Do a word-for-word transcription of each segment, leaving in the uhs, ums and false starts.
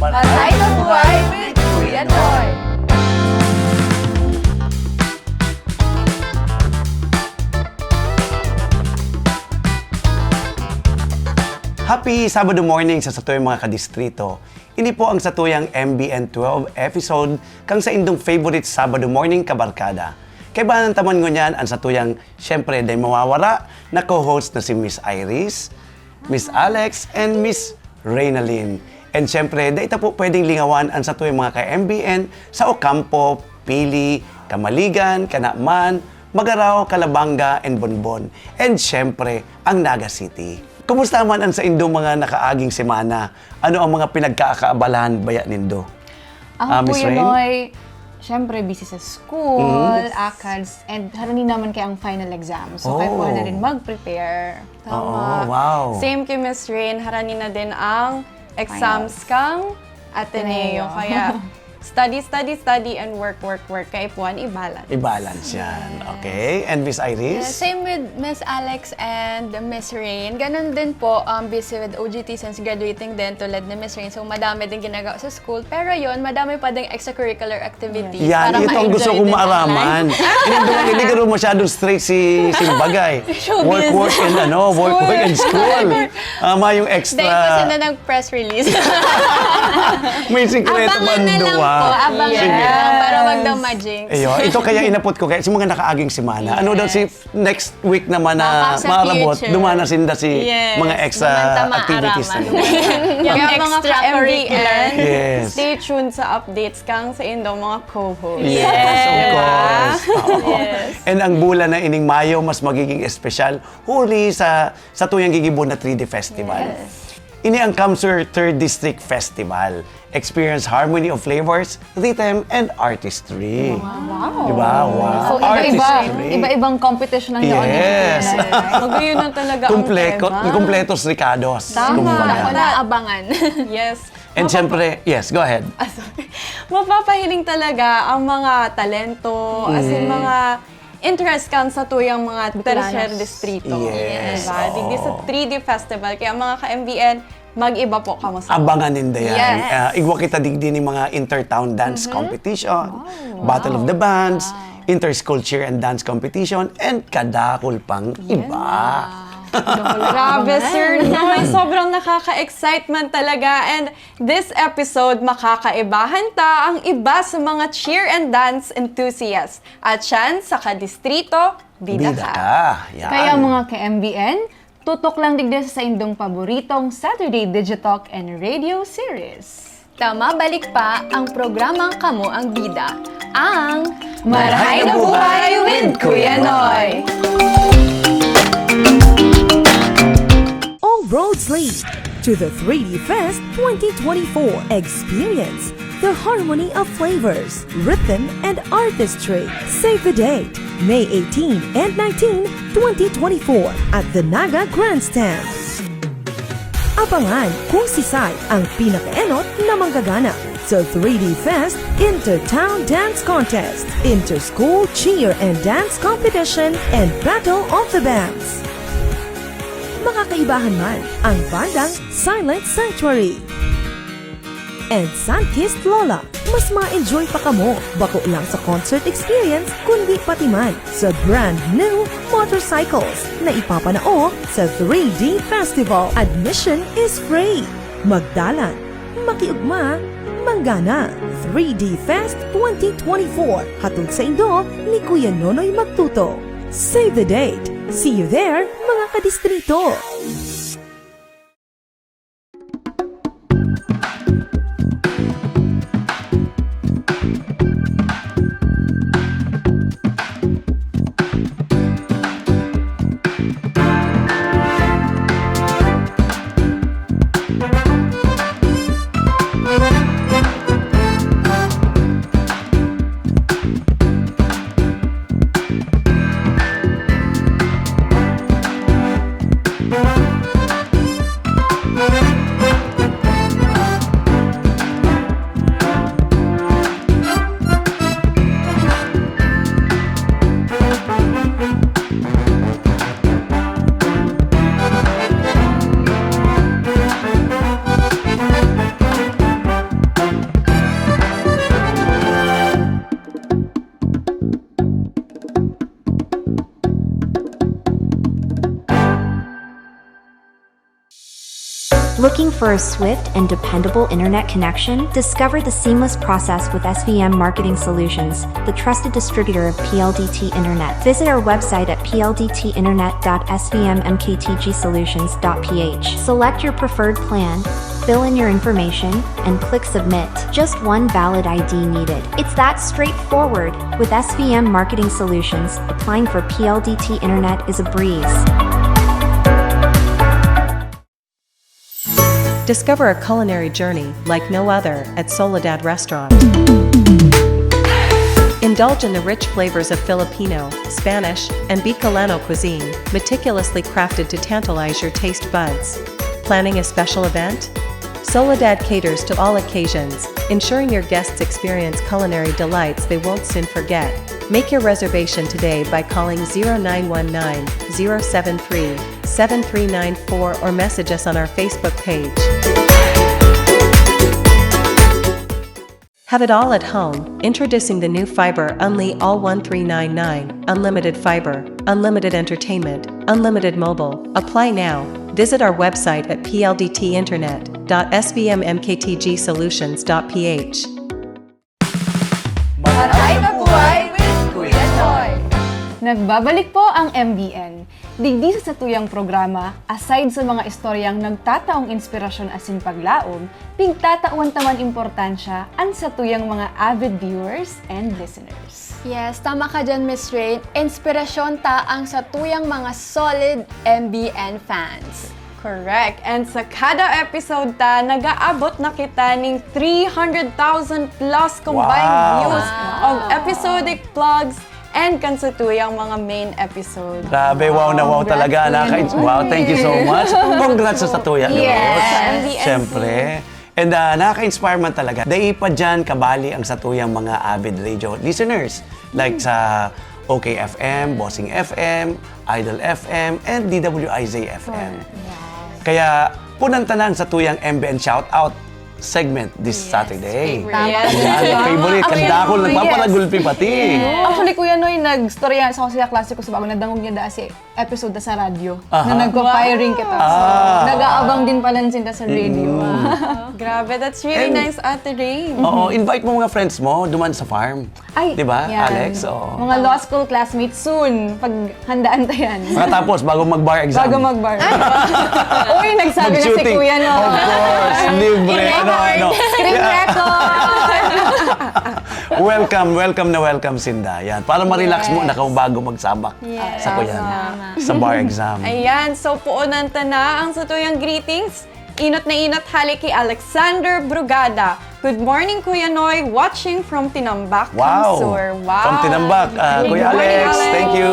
Maray na buhay with Kuya Noy! Happy Sabado morning sa satuyang mga kadistrito. Ini po ang satuyang M B N twelve episode kang saindong favorite Sabado morning kabarkada. Kaibahan ta man ngunyan ang satuyang, siyempre, dai mawawara na co-host na si Miss Iris, Miss Alex, and Miss Reynalyn. And siyempre, dai ta po pwedeng lingawan ang satuyang mga ka-M B N sa Ocampo, Pili, Camaligan, Canaman, Magarao, Calabanga, and Bonbon. And siyempre, ang Naga City. Kumusta man ang saindong mga nakaaging semana? Ano ang mga pinagkakaabalahan baya nindo? Ang Ah, Miss Kuya Rain? Noy, syempre busy sa school, Mhm. ACADS, and harani naman kay ang final exam. So, kaya Oh. po na rin mag-prepare. Oo, wow. Same kay Miss Rain, harani na din ang exams kang Ateneo. Ateneo. Kaya study, study, study, and work, work, work. Kaya ipuan, i-balance. I-balance yan. Okay. And Miss Iris? Same with Miss Alex and Miss Rain. Ganun din po, um, busy with O G T since graduating din tulad ni Miss Rain. So, madami din ginagawa sa school. Pero yun, madami pa ding extracurricular activities. Yan, para ito ang gusto ma-enjoy kong din ang maaraman. life. Hindi, hindi ka rin masyadong straight si Simbagay. Work, work, and ano, work, work, and school. Ah, mayong extra. Dahil pa sila ng press release. May sikreto Abangan ba ang na lang duwa? po. Abangan Sige. na lang para wag daw ma-jinx. Ayun, ito kaya inapot ko kaya sa mga nakaaging semana. Ano daw si next week naman na Baka sa marabot, future. Dumanas inda si Yes, mga extra duman ta activities na maaraman. duman. Kaya Yung mga extracurricular. ka-M B N, Yes. stay tuned sa updates kang saindong mga co-host. Yes, of course. Oo. And ang bulan na ining Mayo, mas magiging espesyal huli sa satuyang gigibo na three D Festival. Ini ang CamSur Third District Festival. Experience harmony of flavors, rhythm, and artistry. Wow! Diba? Wow! So, iba-iba, Artistry. Iba-ibang competition ang yaon. Yes. Magayon na talaga Kompleto, ang tema. Kompletos Ricados. Tama. Kumbaga. Ako na abangan. Yes. And syempre, yes, go ahead. Ah, sorry. Mapapahiling talaga ang mga talento, as in mga interest kan satuyang mga tercer distrito. Yes. Diba? Digdi sa three D Festival. Kaya mga ka-M B N, mag-iba po kamo sa Abangan ninda yan. Yes. Ah, igwa kita digdi ni mga intertown dance competition, Battle of the Bands, inter-school cheer and dance competition, and kadakol pang iba. Grabe, Sir Noy. Sobrang nakaka-excitement talaga. And this episode, makakaibahan ta ang iba sa mga cheer and dance enthusiasts. At yan, sa Kadistrito, Bida, Bida Ka. ka. Yan. Kaya mga ka-M B N, tutok lang digdi sa saindong paboritong Saturday Digitalk and Radio Series. Tama, balik pa ang programang Kamo ang Bida, ang Maray na Buhay with Kuya Noy. All roads lead to the three D Fest twenty twenty-four. Experience the harmony of flavors, rhythm, and artistry. Save the date, May eighteen and nineteen, twenty twenty-four, at the Naga Grandstand. Abangan kung sisay ang pinakaenot na manggagana sa three D Fest Intertown Dance Contest, Interschool Cheer and Dance Competition, and Battle of the Bands. Makakaibahan man ang bandang Silent Sanctuary and Sunkissed Lola. Mas ma-enjoy pa kamo, bako lang sa concert experience, kundi pati man sa brand new motorcycles na ipapanao sa three D Festival. Admission is free. Magdalan, makiugma, manggana. Three D Fest twenty twenty-four, hatod saindo ni Kuya Nonoy Magtuto. Save the date. See you there, mga kadistrito! Looking for a swift and dependable internet connection? Discover the seamless process with S V M Marketing Solutions, the trusted distributor of P L D T Internet. Visit our website at P L D T internet dot S V M M K T G solutions dot P H. Select your preferred plan, fill in your information, and click submit. Just one valid I D needed. It's that straightforward. With S V M Marketing Solutions, applying for P L D T Internet is a breeze. Discover a culinary journey like no other at Soledad Restaurant. Indulge in the rich flavors of Filipino, Spanish, and Bicolano cuisine, meticulously crafted to tantalize your taste buds. Planning a special event? Soledad caters to all occasions, ensuring your guests experience culinary delights they won't soon forget. Make your reservation today by calling zero nine one nine, zero seven three, seven three nine four or message us on our Facebook page. Have it all at home. Introducing the new Fiber Unli All one three nine nine, unlimited fiber, unlimited entertainment, unlimited mobile. Apply now. Visit our website at P L D T internet dot S V M M K T G solutions dot P H. Maray na buhay with Kuya Toy! Nagbabalik po ang M B N. Digdi sa satuyang programa, aside sa mga istoryang nagtataong inspirasyon asin paglaom, pigtatawan ta man importansya an satuyang mga avid viewers and listeners. Yes, tama ka dyan, Miss Rain. Inspirasyon ta ang satuyang mga solid M B N fans. Correct. And sa kada episode ta, nag-aabot na kita ning three hundred thousand plus combined Wow. views of episodic vlogs and kan satuyang mga main episode. Grabe, wow na wow talaga. Naka- wow, thank you so much. Congrats sa satuya. Yes. Siyempre. And ah, nakaka-inspire man talaga. Dai pa dyan kabali ang satuyang mga avid radio listeners. Like sa O K F M, Bossing F M, Idol F M, and D W I Z F M. Kaya punan ta na ang satuyang M B N Shoutout segment this Saturday. Favorite. Yan, favorite. Kadakol, nagpaparagulpi pati. Actually, Kuya Noy, nag-storya sa kasi klase ko sa bago, nadangog niya daan si episode na sa radyo Aha. na nagpa-firing kita. So, Ah. nag-aabang din pala sinda sa radio. Grabe, that's really And- nice, Ate Rain. Oo, invite mo mga friends mo duman sa farm. Ay, Di ba, yan. Alex? Oo. Mga law school classmates soon, paghandaan ta yan. Makatapos, bago mag-bar exam. Bago mag-bar. Uy, nagsabi na si Mag-shooting. Kuya, no? Of course, libre. Ano, ano. Screen Yeah. record! Welcome, welcome na welcome sinda. Yan. Para ma-relax mo na kamo bago magsabak. Yes. Sa kuyan. Sa bar exam. Ayan, so puunan ta na ang satuyang greetings. Inot na inot hali ki Alexander Brugada. Good morning, Kuya Noy. Watching from Tinambac, Wow. Sur. Wow. From Tinambac. Ah, Good Kuya morning, Alex, thank you.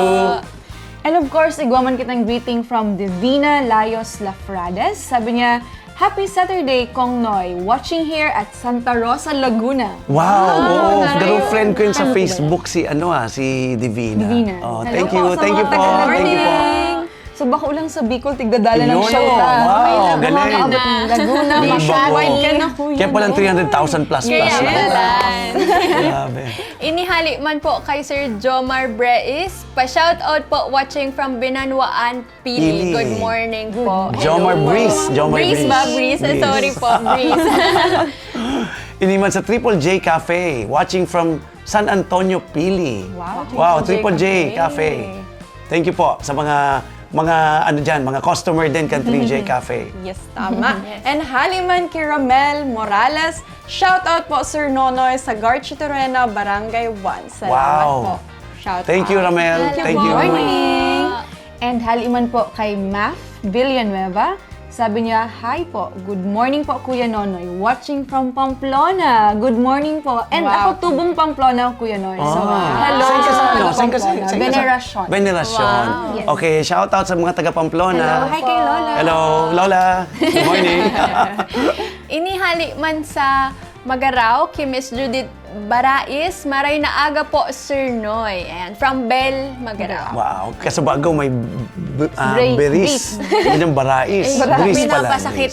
And of course, igwa man kitang greeting from Divina Layos Lafrades. Sabi niya, "Happy Saturday, Kong Noy. Watching here at Santa Rosa, Laguna." Wow, oo. Narayo. Girlfriend ko yun sa Ano ba yan? Facebook, si ano ah, si Divina. Divina. Oh, Hello thank po you, sa thank you mga po. taga Thank you po. So baka ulang sa Bicol, tigdadala ng Yun, shout out. wow, May galing. Mga abot ng Laguna, Galing ba Masbate. po? Ka na, Kuya Kaya pala Noy. three hundred thousand plus plus. Kaya Grabe. Inihali man po kay Sir Jomar Breis, pa-shoutout po, watching from Binanwaan, Pili. Pili. Good morning po. Jomar Hello. Breis, Jomar Breis Breis. ba? Breis? Breis. Sorry po, Breis. Ini man sa Triple J Cafe, watching from San Antonio, Pili. Wow, Wow, Triple J Triple J Cafe. Cafe. Thank you po sa mga mga ano diyan, mga customer din kan Triple J Cafe. Yes, tama. And hali man ki Ramel Morales, shout out po Sir Nonoy sa Garchitorena, Barangay one. Salamat Wow. po. Shout Thank you, out. Ramel. Hello Thank po. you. Morning. And hali man po kay Maf Villanueva. Sabi niya, "Hi po. Good morning po, Kuya Nonoy. Watching from Pamplona. Good morning po." And Wow. Ako, tubong Pamplona, Kuya Noy. So, Ah. hello. Saan ka sa ano? Taga Saan ka sa, Pamplona. saan ka sa Veneracion. Veneracion. Wow. Yes. Okay, shout out sa mga taga Pamplona. Hello, hi kay Lola. Hello, Lola. Good morning. Inihali man sa Magarao, ki Miss Judith Barais, maray na aga po, Sir Noy. Ayan, from Bel, Magarao. Wow, kasi bago may b- ah, Bra- beris. Yun yung barais. Eh, Beris pala. pinapasakit.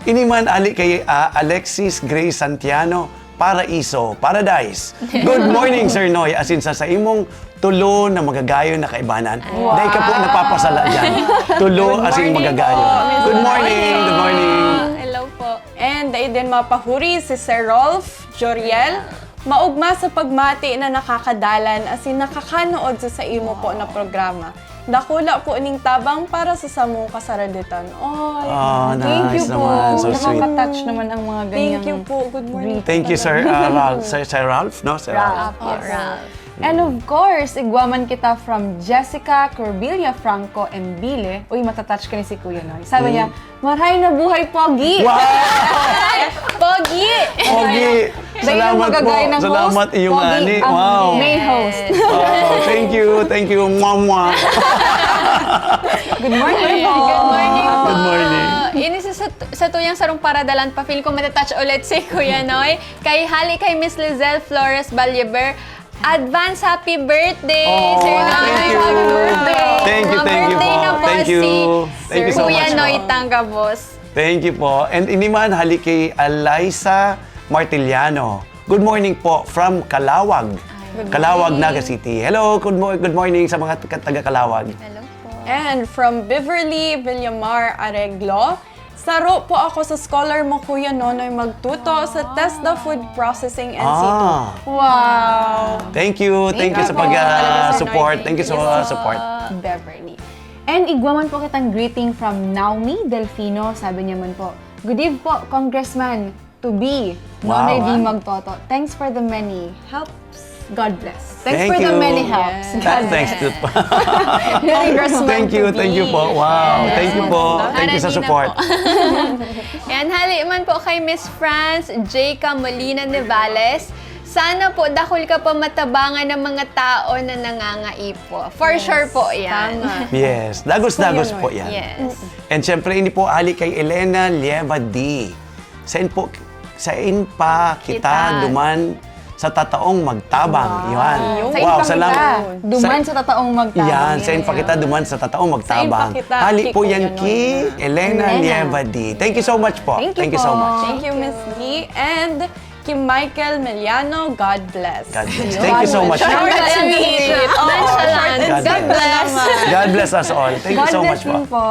Ini man ali kay ah, Alexis Gray Santiano. Paraiso, Paradise. Good morning, Sir Noy. Asin sa saimong tulo na magagayon na kaibanan. Wow. Dai ka po napapasala dyan. Tulo Good asin morning magagayon. po, Miss Good morning, Noy. Good morning. Hello po. And dai din mapahuri si Sir Rolf Joriel. Maugma sa pagmati na nakakadalan asin nakakanood sa saimo po na programa. Dakula po ning tabang para sa samong kasaraditan. Ay, Ah, thank you nice po. naman. So sweet. Nakaka-touch naman ang mga Thank ganyang you po. Good morning. Thank you, Sir, uh, Ralph. Sir, Sir Ralph, no? Sir Ralph. Ralph. Yes. Ralph. And of course, igwa man kita from Jessica Corbilla Franco Embile. Uy, matatouch ka ni si Kuya Noy. Sabi niya, "Marhay na buhay, Pogi!" Wow! Pogi! Pogi! Dahil Salamat po. magagay ng Salamat host, iyong Pogi ani. ang Wow. main host. Wow. Thank you. Thank you. Mwah, mwah. Good morning po. Good morning po. Good morning. Ini sa, sa, sa tuyang sarong paradalan pa, feel ko matatouch ulit si Kuya Noy. Kay hali kay Miss Lizelle Flores Balliber, advance happy birthday, Oh, Sir Noy. thank you. Happy birthday. Thank you, thank you Birthday po. na po Thank you. si Thank you so Kuya much po. Noy Tangabos. Thank you po. And ini man, hali kay Eliza Martiliano. Good morning po from Calawag. Ay, Calawag, good Naga morning. City. Hello, good, mo- good morning sa mga taga, taga Calawag. Hello po. And from Beverly Villamar Areglo, "Saro po ako sa scholar mo, Kuya Nonoy Magtuto, sa TESDA Food Processing Institute." Ah. Wow. Thank you. Thank Thank you you sa po. pag, ah, Talaga, Sir support. Noy. Thank you sa Yes, support. po. Beverly. And igwa man po kitang greeting from Naomi Delfino. Sabi niya man po, "Good eve po, Congressman to be, Wow, Nonoy ah. Ding Magtoto. Thanks for the many helps. God bless." Thanks Thank for the you. many helps. Yes. Tha- God thanks bless. to Congressman Thank you, to thank you be. po. Wow, Yes. thank you po. Thank you sa Harani na support. po. Yan, hali man po kay Miss France J. Camolina Nivales. "Sana po dakul ka pa matabangan ng mga tao na nangangaipo." For Yes, sure po yan. tama. Yes, dagos-dagos Kuya po Noy. yan. Yes. And syempre, ini po hali kay Elena Lieva D. "Sain po, sain pa kita Kita. duman sa tataong magtabang?" Wow. Yan. Sain Wow, pa salam- kita duman Sa- sa tataong magtabang? Yan, sain pa Yan. kita duman sa tataong Sain pa magtabang? kita, Hali po Kiko yan Yanoy. ki Elena Elena. Lieva D. Thank you so much po. Thank you Thank you so po. much. Thank you, Miss D. And ki Michael Meliano, God bless. God bless. Yun. Thank you so much. Short and sweet. Short and sweet. Oo, Nonchalant. short and God sweet bless. naman. God bless us all. Thank you God so bless much po. din po.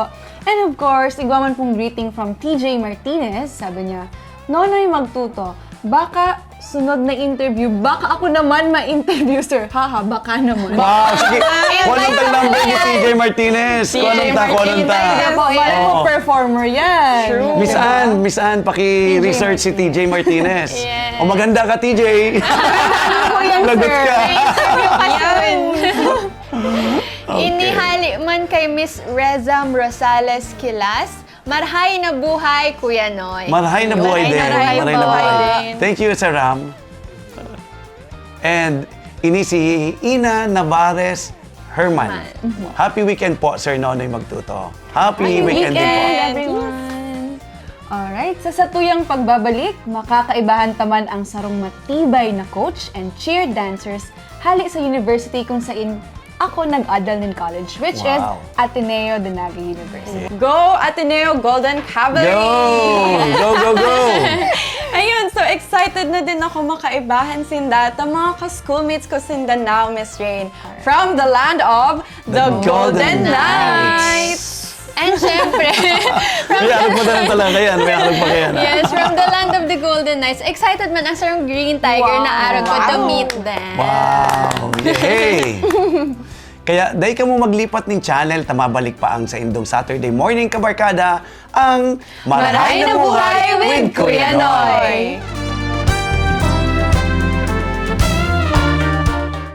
And of course, igwa man pong greeting from T J Martinez. Sabi niya, "Nonoy Magtuto, baka sunod na interview, baka ako naman ma-interview, sir." Haha, baka naman. Wow, sige. Ay, Kuha lang ay, tang number ni ay. T J Martinez. Kuha lang ta, kuha lang ta. Kaya po, yan Oo. po, performer yan. True. Miss Anne, Miss Anne, paki-research si T J Martinez. Yes. O maganda ka, T J. Ano po yan, Lagot sir? ka. May interview ka soon. Okay. Inihali man kay Miss Rezam Rosales Quilas, "Marhay na buhay, Kuya Noy." Marhay na buhay Marhay din. na Marhay na buhay buhay. din. Thank you, Sir Ram. And ini si Ina Navarez Herman. Herman. Happy weekend po, Sir Nonoy Magtuto. Happy Happy weekend din po. weekend, everyone. Alright, sa satuyang pagbabalik, makakaibahan ta man ang sarong matibay na coach and cheer dancers hali sa university kung sain ako nag-adal nin college, which is Wow. Ateneo de Naga University. Yeah. Go, Ateneo Golden Cavalry! Go! Go, go, go! Ayun, so excited na din ako makaibahan sinda ta mga ka-schoolmates ko sinda now, Miss Rain. From the land of the The Golden Golden Knights. Knights. And syempre, from May arog pa tayo talaga yan. May arog pa kaya na. Yes, from the land of the Golden Knights. Excited man ang sarong Green Tiger na Wow. arog ko to Wow. meet them. Wow! Yay! Kaya, dai kamo maglipat ning channel, ta mabalik pa ang saindong Saturday Morning Kabarkada, ang Marhay na Buhay with Kuya Noy.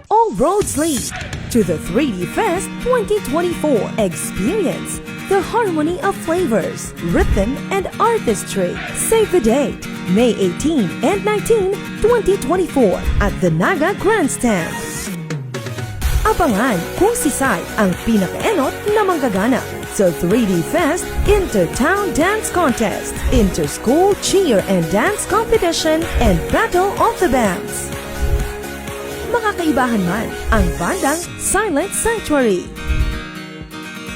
All roads lead to the three D Fest twenty twenty-four. Experience the harmony of flavors, rhythm, and artistry. Save the date, May eighteen and nineteen, twenty twenty-four at the Naga Grandstand. Abangan kung sisay ang pinakaenot na manggagana sa three D Fest Intertown Dance Contest, Interschool Cheer and Dance Competition, and Battle of the Bands. Makakaibahan man ang bandang Silent Sanctuary.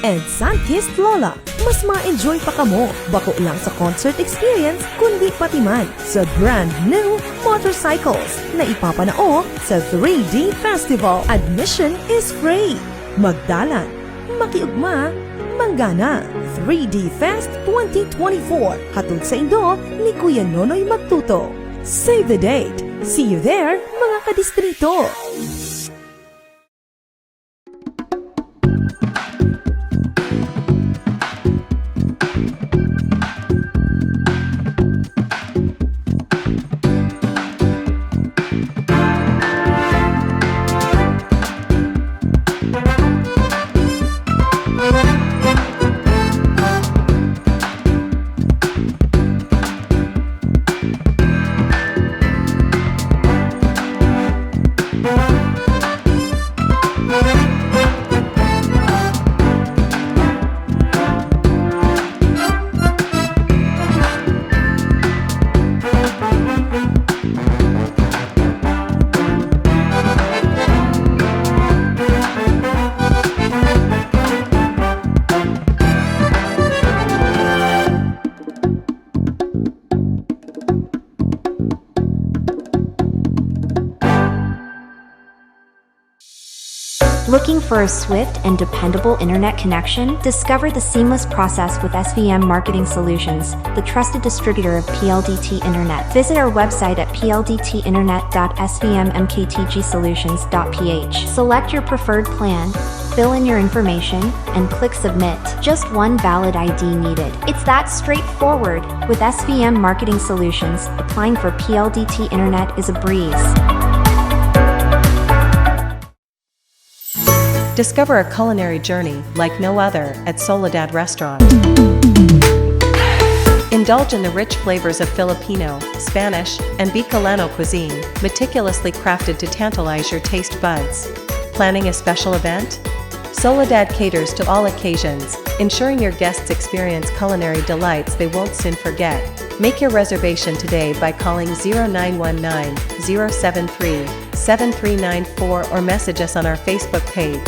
and Sunkist Lola. Mas ma-enjoy pa kamo, bako lang sa concert experience, kundi pati man sa brand new motorcycles na ipapanao sa three D Festival. Admission is free. Magdalan, makiugma, manggana. Three D Fest twenty twenty-four. Hatod saindo ni Kuya Nonoy Magtuto. Save the date. See you there, mga kadistrito! Looking for a swift and dependable internet connection? Discover the seamless process with S V M Marketing Solutions, the trusted distributor of P L D T Internet. Visit our website at p l d t internet dot s v m m k t g solutions dot p h. Select your preferred plan, fill in your information, and click submit. Just one valid I D needed. It's that straightforward. With S V M Marketing Solutions, applying for P L D T Internet is a breeze. Discover a culinary journey like no other at Soledad Restaurant. Indulge in the rich flavors of Filipino, Spanish, and Bicolano cuisine, meticulously crafted to tantalize your taste buds. Planning a special event? Soledad caters to all occasions, ensuring your guests experience culinary delights they won't soon forget. Make your reservation today by calling zero nine one nine, zero seven three, seven three nine four or message us on our Facebook page.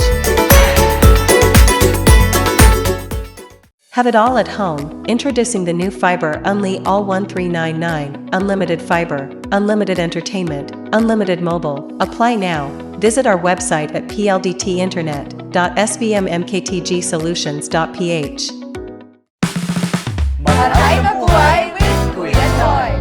Have it all at home. Introducing the new Fiber Unli All one three nine nine, unlimited fiber, unlimited entertainment, unlimited mobile. Apply now. Visit our website at p l d t internet dot s v m m k t g solutions dot p h. Maray na buhay with Kuya Noy!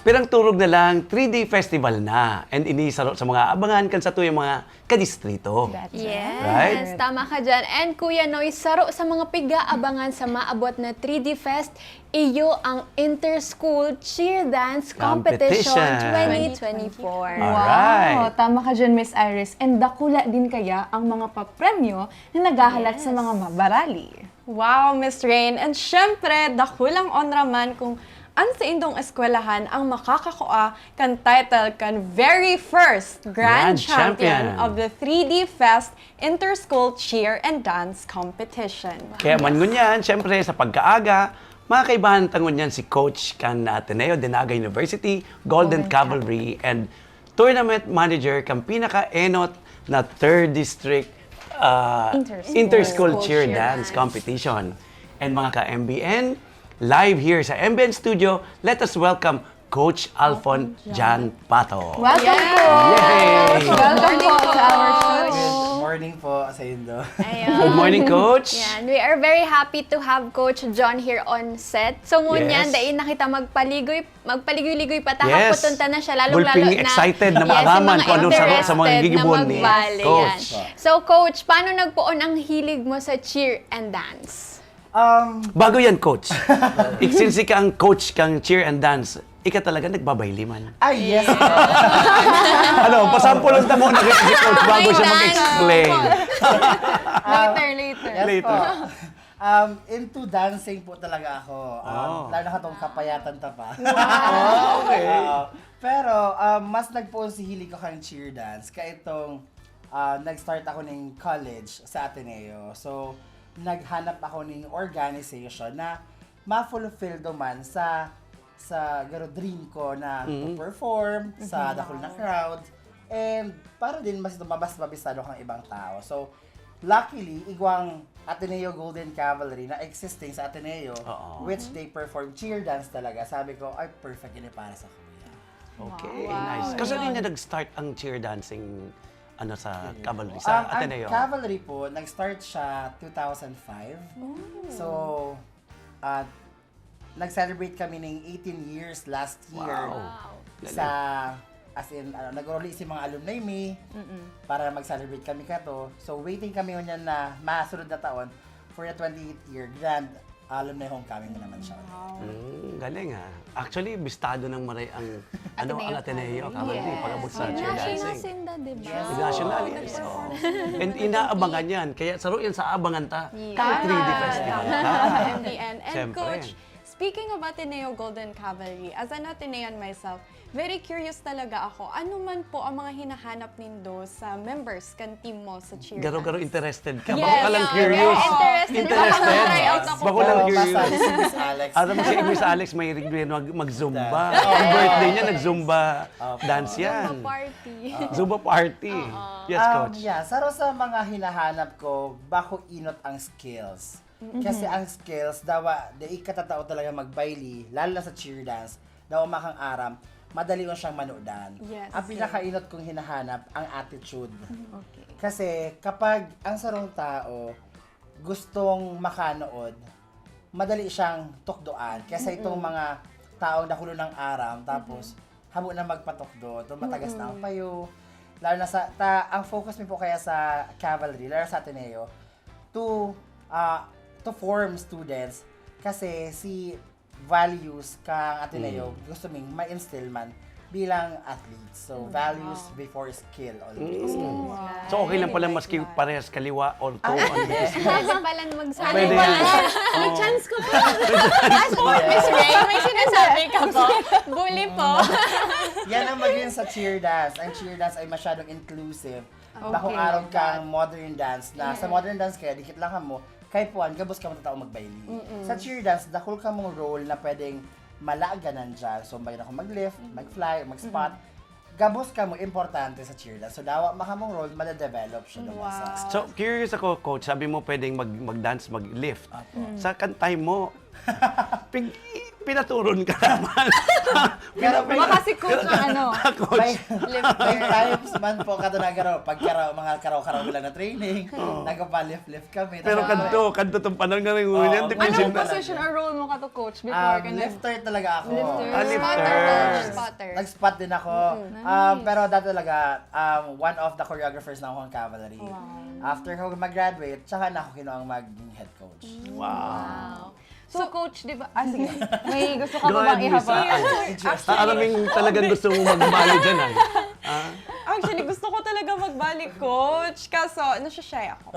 Pirang turog na lang, three D festival na. And ini saro sa mga abangan kan satuyang mga kadistrito. Yes, Right? Tama ka dyan. And Kuya Noy, saro sa mga piga-abangan sa maabot na three D Fest, iyo ang Inter-School Cheer Dance Competition, Competition. twenty twenty-four. Alright. Wow! Tama ka dyan, Miss Iris. And dakula din kaya ang mga papremyo na naghahalat sa mga mabarali. Wow, Miss Rain! And syempre, dakulang onra man kung an saindong eskwelahan ang makakakua kan title kan very first Grand, Grand Champion. Champion of the three D Fest Inter-School Cheer and Dance Competition. Kaya man ngunyan, syempre sa pagkaaga, mga kaibahan ta ngunyan si Coach kan Ateneo de Naga University, Golden, Cavalry, and Tournament Manager kan pinaka-enot na third district uh, Inter-school. Inter-School School Cheer Cheer Dance Dance. Competition. And mga ka-M B N, live here sa M B N Studio, let us welcome Coach Alfon Jan Pato. Welcome po! Yay! Welcome po to our show. Good morning po sa indo. Ayun. Good morning, Coach. Yan. We are very happy to have Coach John here on set. So, ngunyan, Yes. dai na kita magpaligoy, magpaligoy-ligoy pa ta, Yes. hapoton ta na siya, lalong-lalo Bulping na excited na yes, maaraman sa mga kung anong saro sa mga interested gigibo na ni magbali, Coach. yan. So, Coach, paano nagpoon ang hilig mo sa cheer and dance? Um, Bago yan, Coach. Since ika ang coach kang cheer and dance, ika talaga nagbabayli man. Ay, yes. Ano, pasampulon ta muna kita si Coach bago siya mag-explain. Later, later. Yes Later. Po. Um, into dancing po talaga ako. Um, Oh. Lalo na katong kapayatan ta pa. Oh, okay. Oo. Pero um, mas nagpoon si hilig ko kang cheer dance. Kaya itong uh, nag-start ako ng college sa Ateneo. So, naghanap ako ng organization na ma-fulfill do man sa sa garo dream ko na to perform sa dakul na crowd. And para din mas mabas mabisado kang ibang tao. So, luckily, igwang Ateneo Golden Cavalry na existing sa Ateneo, Oo. which they perform cheer dance talaga. Sabi ko, ay, perfect ini para sa kuya. Okay, Wow. nice. Kasi Yun. Hindi nag-start ang cheer dancing ano sa cavalry, Ang- sa ang Ateneo? Cavalry po, nag-start siya two thousand five. So, at nag-celebrate kami ng eighteen years last year. Wow. Sa, as in, ano, nag-release yung mga alumni mi para mag-celebrate kami kato. So, waiting kami ngunyan na masunod na taon for the twenty-eighth year grand alumni homecoming na naman siya. Mm, galing ah. Actually, bistado ng maray ang ano ang Ateneo Ateneo Cavalry. Cavalry Yes. pag-abot sa May cheer national dancing. sinda, di ba? Yes. National, yes. Oh. And inaabangan yan. Kaya saro yan sa abangan ta. Yes. Kang three D Festival. Tama. M D N. And Siyempre. Coach, speaking of Ateneo Golden Cavalry, as an Atenean myself, very curious talaga ako. Ano man po ang mga hinahanap nindo sa members kan team mo sa cheer Garo-garo dance? Interested ka. Yes. Bako ka lang curious. Interested. Interested. Baka mag-try out ako. Bako lang Pero curious. basta si Miss Alex. Alam mo si Miss Alex, mahilig din mag, mag-zumba. Oo. Ang birthday niya, nag-zumba Opo. dance yan. Zumba party. Zumba party. Yes, Um, coach. Yeah, saro sa mga hinahanap ko, bako inot ang skills. Kasi ang skills, dawa, dai katatao talaga magbayli, lalo na sa cheer dance, dawa makang aram, madali mo siyang manudan. Yes. Ang pinakainot kong hinahanap, ang attitude. Okay. Kasi kapag ang sarong tao gustong makanood, madali siyang tukdoan. Kaysa itong mga taong dakulo ng aram, tapos hamo na magpatukdo, to matagas na ang payo. Lalo na sa, ta, ang focus mi po kaya sa cavalry, lalo sa Ateneo, to, ah, to form students. Kasi si values kang Ateneo, gusto ming ma-instill man bilang athletes. So, values before skill always. So, okay lang pala maski parehas kaliwa or two on the Pwede palang magsabi. Pwede Pwede yan. May chance ko po. As for Miss Ray, may sinasabi ka po. Bully po. Yan ang maging sa cheer dance. Ang cheer dance ay masyadong inclusive. Bakong Okay. Araw kang modern dance na sa modern dance kaya dikit lang kamo, kay puan, gabos kamo tao magbayli. Sa cheer dance, dakul kamong role na pwedeng malaganan dyan. So, may ako mag-lift, mag-fly, mag-spot. Gabos kamo importante sa cheer dance. So, dawa makamong role, madadevelop siya naman sa So, curious ako, coach. Sabi mo pwedeng mag, mag-dance, mag-lift. Apo. Sa kantay mo, pig, pinaturon ka naman. Pero Baka si coach ang ano. May, may times man po kato na garo, pag karaw, mga karaw-karaw lang na training, nagpa-lift-lift kami. Pero Tapos, kanto, kanto tong panahon nga rin Oo. yan. Di Anong pinsin Anong na. Position or role mo kato, coach, before um, ka nag- Lifter talaga ako. Ah, Spotter. lifter. Spotter. Nag-spot din ako. Mm, Um, nice. Pero dati talaga, um, one of the choreographers na ako ng cavalry. Wow. After ko mag-graduate, tsaka na ako kinuhang maging head coach. Wow. So, coach, di ba? Ah, sige. May gusto ka ba Go bang ahead, Miss. ihabol? Ah, ah. Ah, araming talagang gusto mo magbali dyan, ah. Ah? Actually, gusto ko talaga magbalik, coach. Kaso, nasya-shy ako.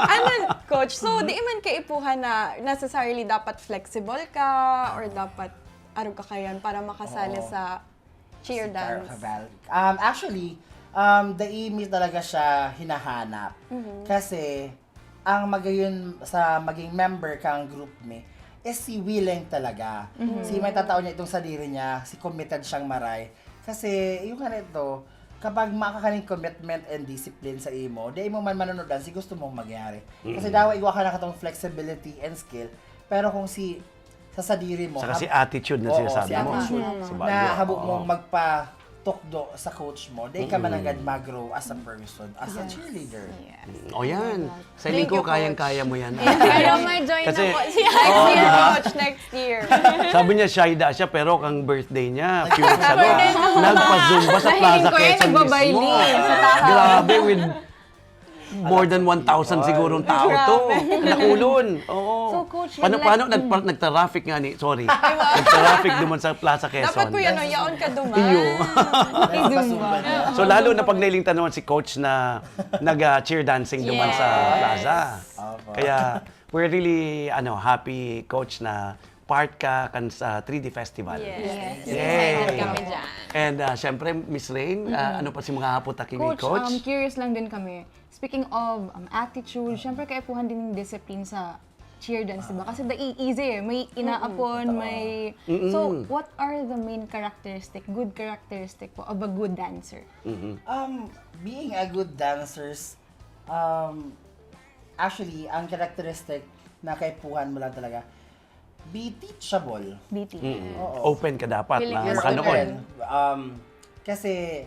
Ano, coach? So, di man kaipuhan na necessarily dapat flexible ka or dapat arog ka kayan para makasali Oo. sa cheer Si Car- dance. Caval- Um, actually, um, dai mi talaga siya hinahanap. Kasi, ang magayon sa maging member kang group mi is si willing talaga. Si may tatao niya itong sadiri niya, si committed siyang maray. Kasi, yung nga nito, kapag makakaning commitment and discipline sa imo, di mo man manunudan si gusto mong mangyari. Kasi dawa igwa ka na katong flexibility and skill, pero kung si sa sadiri mo, Saka si hab- attitude na Oo, sinasabi si mo. attitude. Sabagay, Na habo oo. mong magpatukdo sa coach mo, di ka mananggad mag-grow as a person, as a cheerleader. Yes. O yan. Sa Thank linggo, you, Coach. Kayang-kaya mo yan. Pero may join Kasi- ako. Next year, coach. Next year. Sabi niya, shy da siya, pero kang birthday niya, pure sa loob. Nagpa-zumba sa Plaza Nahiling ko yan, Quezon nagbabayli mismo. sa tahaw. Grabe, with more than one thousand sigurong tao to. Nakulon. Oo. So, Coach, paano, you'd paano like- nagpa- nagtraffic nga ni, sorry. Nagtraffic duman sa Plaza Quezon. Dapat, Kuya, no, yaon ka duman. Iyo. Nagpasumba na. So, lalo na pag nailingtan naman si Coach na nag-cheer dancing duman sa Yes. Plaza. Opo. Kaya, we're really ano happy, Coach, na part ka kan sa three D Festival. Yes. Yay! Excited kami dyan. And uh, syempre, Miss Rain, uh, ano pa si mga hapot aki ni Coach, Coach? Um, curious lang din kami. Speaking of um, attitude, syempre kaipuhan din yung discipline sa cheer dance, di ba? Kasi the e- easy eh. May inaapon, may... So, what are the main characteristic, good characteristic po of a good dancer? Um, being a good dancers, um, actually, ang characteristic na kaipuhan mo lang talaga, be teachable. B T. Oo. Open ka dapat Feeling na is makanood. Um, kasi,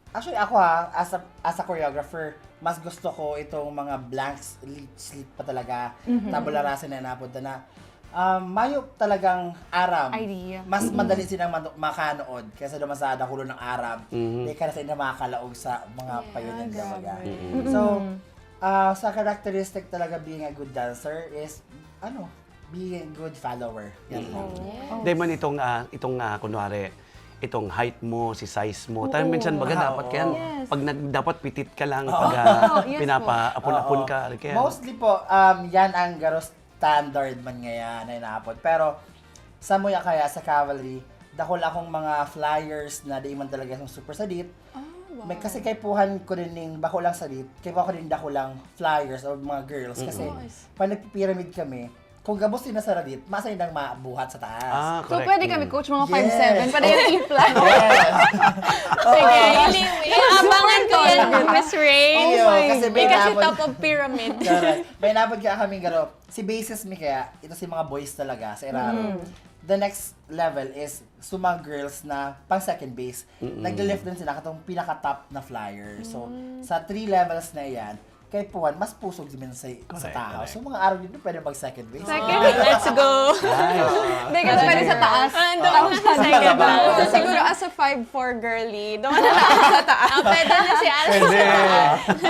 actually ako ha, as a, as a choreographer, mas gusto ko itong mga blank slate, slate pa talaga, tabula rasa na inapod na. Um, mayo talagang aram. Idea. Mas madali silang matu- makanood kaysa naman sa dakulo ng aram. Di ka na sa inyo makakalaog sa mga payon yan, grabe. Baga. So, ah, sa characteristic talaga being a good dancer is, ano, being a good follower. Yan lang. Dahil man itong, ah, itong ah, kunwari, itong height mo, si size mo. Tayo minsan baga Ah, dapat oo. Kaya, Yes. pag nag, dapat pitit ka lang, pag ah, Yes po. pinapa-apon-apon Oo. ka. Kaya, Mostly po, um, yan ang garo standard man ngayon na inaapod. Pero, sa muya kaya, sa cavalry, dakul akong mga flyers na di man talaga yung super sadit. Ah, wow. May kasi kaipuhan ko din ning bako lang sadit, kaipuhan ko din dako lang flyers o mga girls. Kasi, Nice. pag nagpipyramid kami, kung gabos din na sa radit, masay nang mabuhat sa taas. Ah, So, correct. pwede kami, coach, mga five seven. Pwede yung i-fly. Yes. Sige, anyway, abangan ko yan, Miss Ray. Iyo, kasi may Eh, kasi inapod- top of pyramid. Correct. May inapod ka kaming garo. Si bases mi kaya, ito si mga boys talaga, sa Iraro. The next level is sa mga girls na pang second base. Nagle-lift din sila katong pinaka-top na flyer. So, sa three levels na yan, kaipuhan, mas pusog din sa, sa Correct, tao. correct. So, mga araw dito, pwede mag second base. Second, let's go. Hindi ka pwede sa taas. Ah, doon ka sa second. So, siguro as a five four girly, doon na sa taas. Ah, pwede na si Alice. Pwede.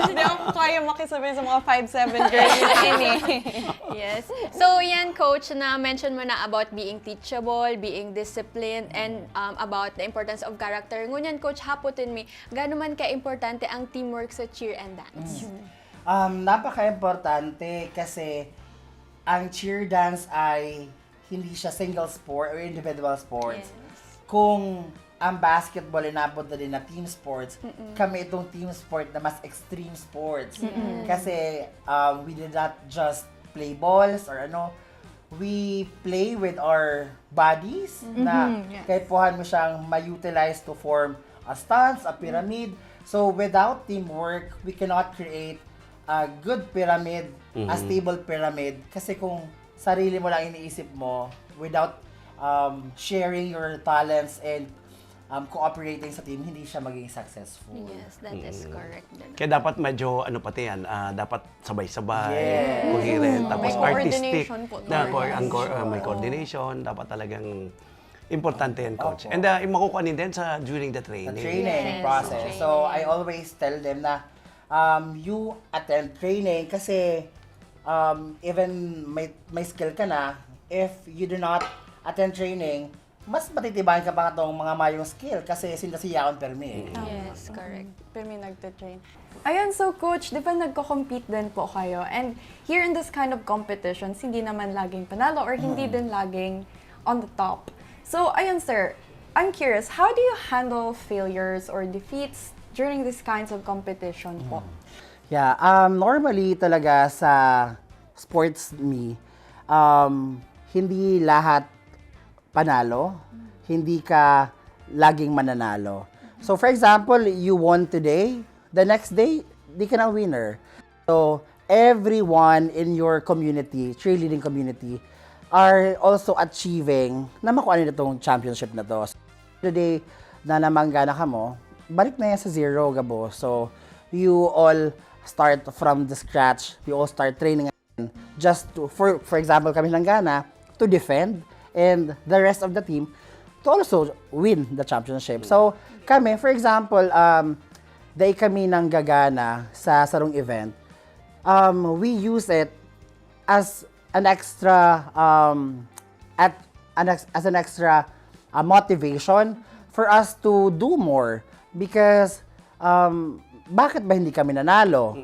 Hindi ako kaya makisabay sa mga five seven girly na ini. Yes. So, yan, Coach, na-mention mo na about being teachable, being disciplined, and um, about the importance of character. Ngunyan, Coach, hapoton mi, gaano man ka-importante ang teamwork sa cheer and dance? Um, napaka-importante kasi ang cheer dance ay hindi siya single sport or individual sports. Kung ang basketball inabot na din na team sports, kami itong team sport na mas extreme sports. Kasi um, we did not just play balls or ano, we play with our bodies na Yes. kaipuhan mo siyang ma-utilize to form a stance, a pyramid. So without teamwork, we cannot create a good pyramid, a stable pyramid. Kasi kung sarili mo lang iniisip mo, without um, sharing your talents and um, cooperating sa team, hindi siya maging successful. Yes, that is correct. Din. Kaya dapat medyo, ano pati yan, ah, dapat sabay-sabay, Yes. coherent, tapos May artistic. Coordination po, Na, coordination. ang co- ah, may coordination, dapat talagang importante yan, coach. Opo. And uh, yung makukuha din sa during the The training. training Yes, process. training. So, I always tell them na um, you attend training kasi um, even may, may skill ka na, if you do not attend training, mas matitibayan ka pa itong mga mayong skill kasi sinda siyaon permi eh. Yes, correct. Pero may nagtitrain. Ayun, so coach, di ba nagko-compete din po kayo? And here in this kind of competitions, hindi naman laging panalo or hindi din laging on the top. So, ayun sir, I'm curious, how do you handle failures or defeats during these kinds of competition po? Yeah, um, normally talaga sa sports me, um, hindi lahat panalo, hindi ka laging mananalo. So for example, you won today, the next day, di ka na winner. So everyone in your community, cheerleading community, are also achieving na makuha nila itong championship na to. So, the day na namanggana ka mo, balik na yan sa zero, gabo. So, you all start from the scratch. You all start training just to, for for example, kami Langgana, to defend and the rest of the team to also win the championship. So, kami, for example, um, dai kami nanggagana sa sarong event, um, we use it as an extra um, at an ex- as an extra uh, motivation for us to do more because um, bakit ba hindi kami nanalo?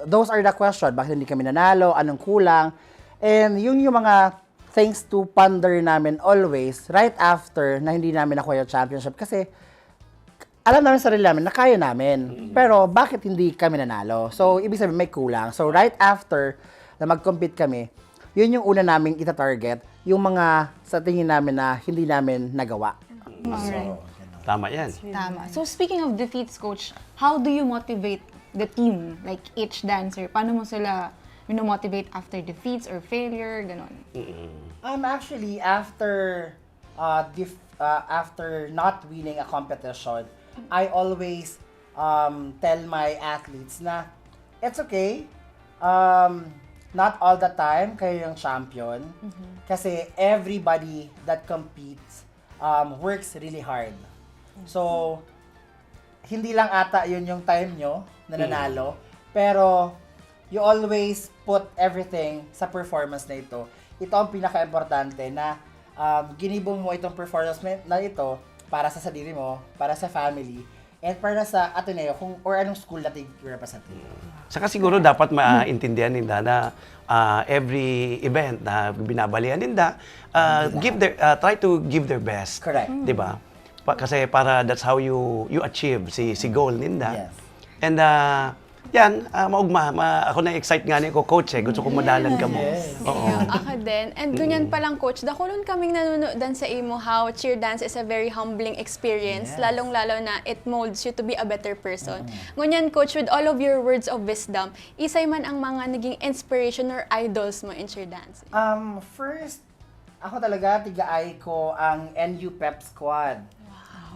Those are the question. Bakit hindi kami nanalo? Anong kulang? And yun yung mga things to ponder namin always right after na hindi namin nakuha yung championship kasi alam namin sa sarili namin na kaya namin. Pero bakit hindi kami nanalo? So, ibig sabihin may kulang. So, right after na mag-compete kami, yun yung una naming ita-target, yung mga sa tingin namin na hindi namin nagawa. Alright. Tama yan. Tama. So speaking of defeats, Coach, how do you motivate the team, like each dancer? Paano mo sila minomotivate after defeats or failure, ganon? Um, actually, after uh, def- uh, after not winning a competition, I always um, tell my athletes na it's okay. Um, not all the time kayo yung champion. Kasi everybody that competes um, works really hard. So, hindi lang ata yun yung time nyo na nanalo, pero you always put everything sa performance na ito. Ito ang pinaka-importante na um, ginibo mo itong performance na- na ito para sa sadiri mo, para sa family, and para sa Ateneo kung or anong school na tig-represent mo. Saka siguro dapat maintindihan ninda na ah, every event na binabalian ninda, ah, give their ah, try to give their best. Correct. 'Di ba? Pa, kasi para that's how you you achieve si si goal ninda. Yes. And ah, yan, ah, maugma, ma, ako na-excite nga ni ko, coach eh. Gusto ko madalan ka mo. Yes. Oo. Ako din. And kunyan pa lang, Coach, dakulon kaming nanunodan sa imo how cheer dance is a very humbling experience, Yes. lalong-lalo na it molds you to be a better person. Ngunyan, Coach, with all of your words of wisdom, isay man ang mga naging inspiration or idols mo in cheer dance? Um, first, ako talaga, tigaay ko ang N U Pep Squad.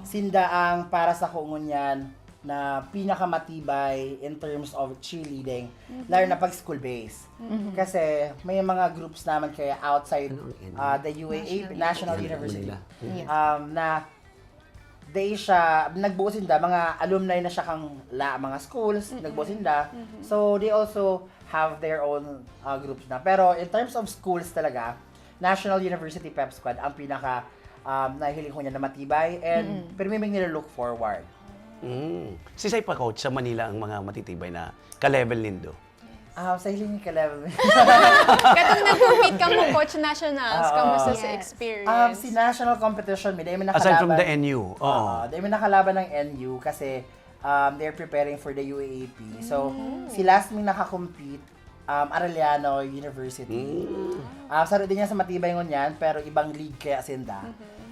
Sinda ang para sa ko ngunyan na pinakamatibay in terms of cheerleading, lalo na pag school-based. Kasi may mga groups naman kaya outside uh, the U A A, National University, um, na they siya, nagbuo sinda, mga alumni na siya kang la, mga schools, nagbuo sinda. So, they also have their own uh, groups na. Pero in terms of schools talaga, National University Pep Squad ang pinaka um, nahiling ko niya na matibay and pirming nila look forward. Mm. Sisay pa, coach, sa Manila ang mga matitibay na ka-level nindo? Ah, sa hiling ka level. Katong nag-compete ka mo, Coach Nationals, Oo. kamusta sa Yes. experience? Um, si national competition, may dahil may Aside from the nakalaban. N U. Oo. Oo, dahil may nakalaban ng N U kasi um, they're preparing for the U A A P. So, si last may nakakompete, um, Arellano University. Um, saro din niya sa Matibay ngunyan, pero ibang league kaya sinda.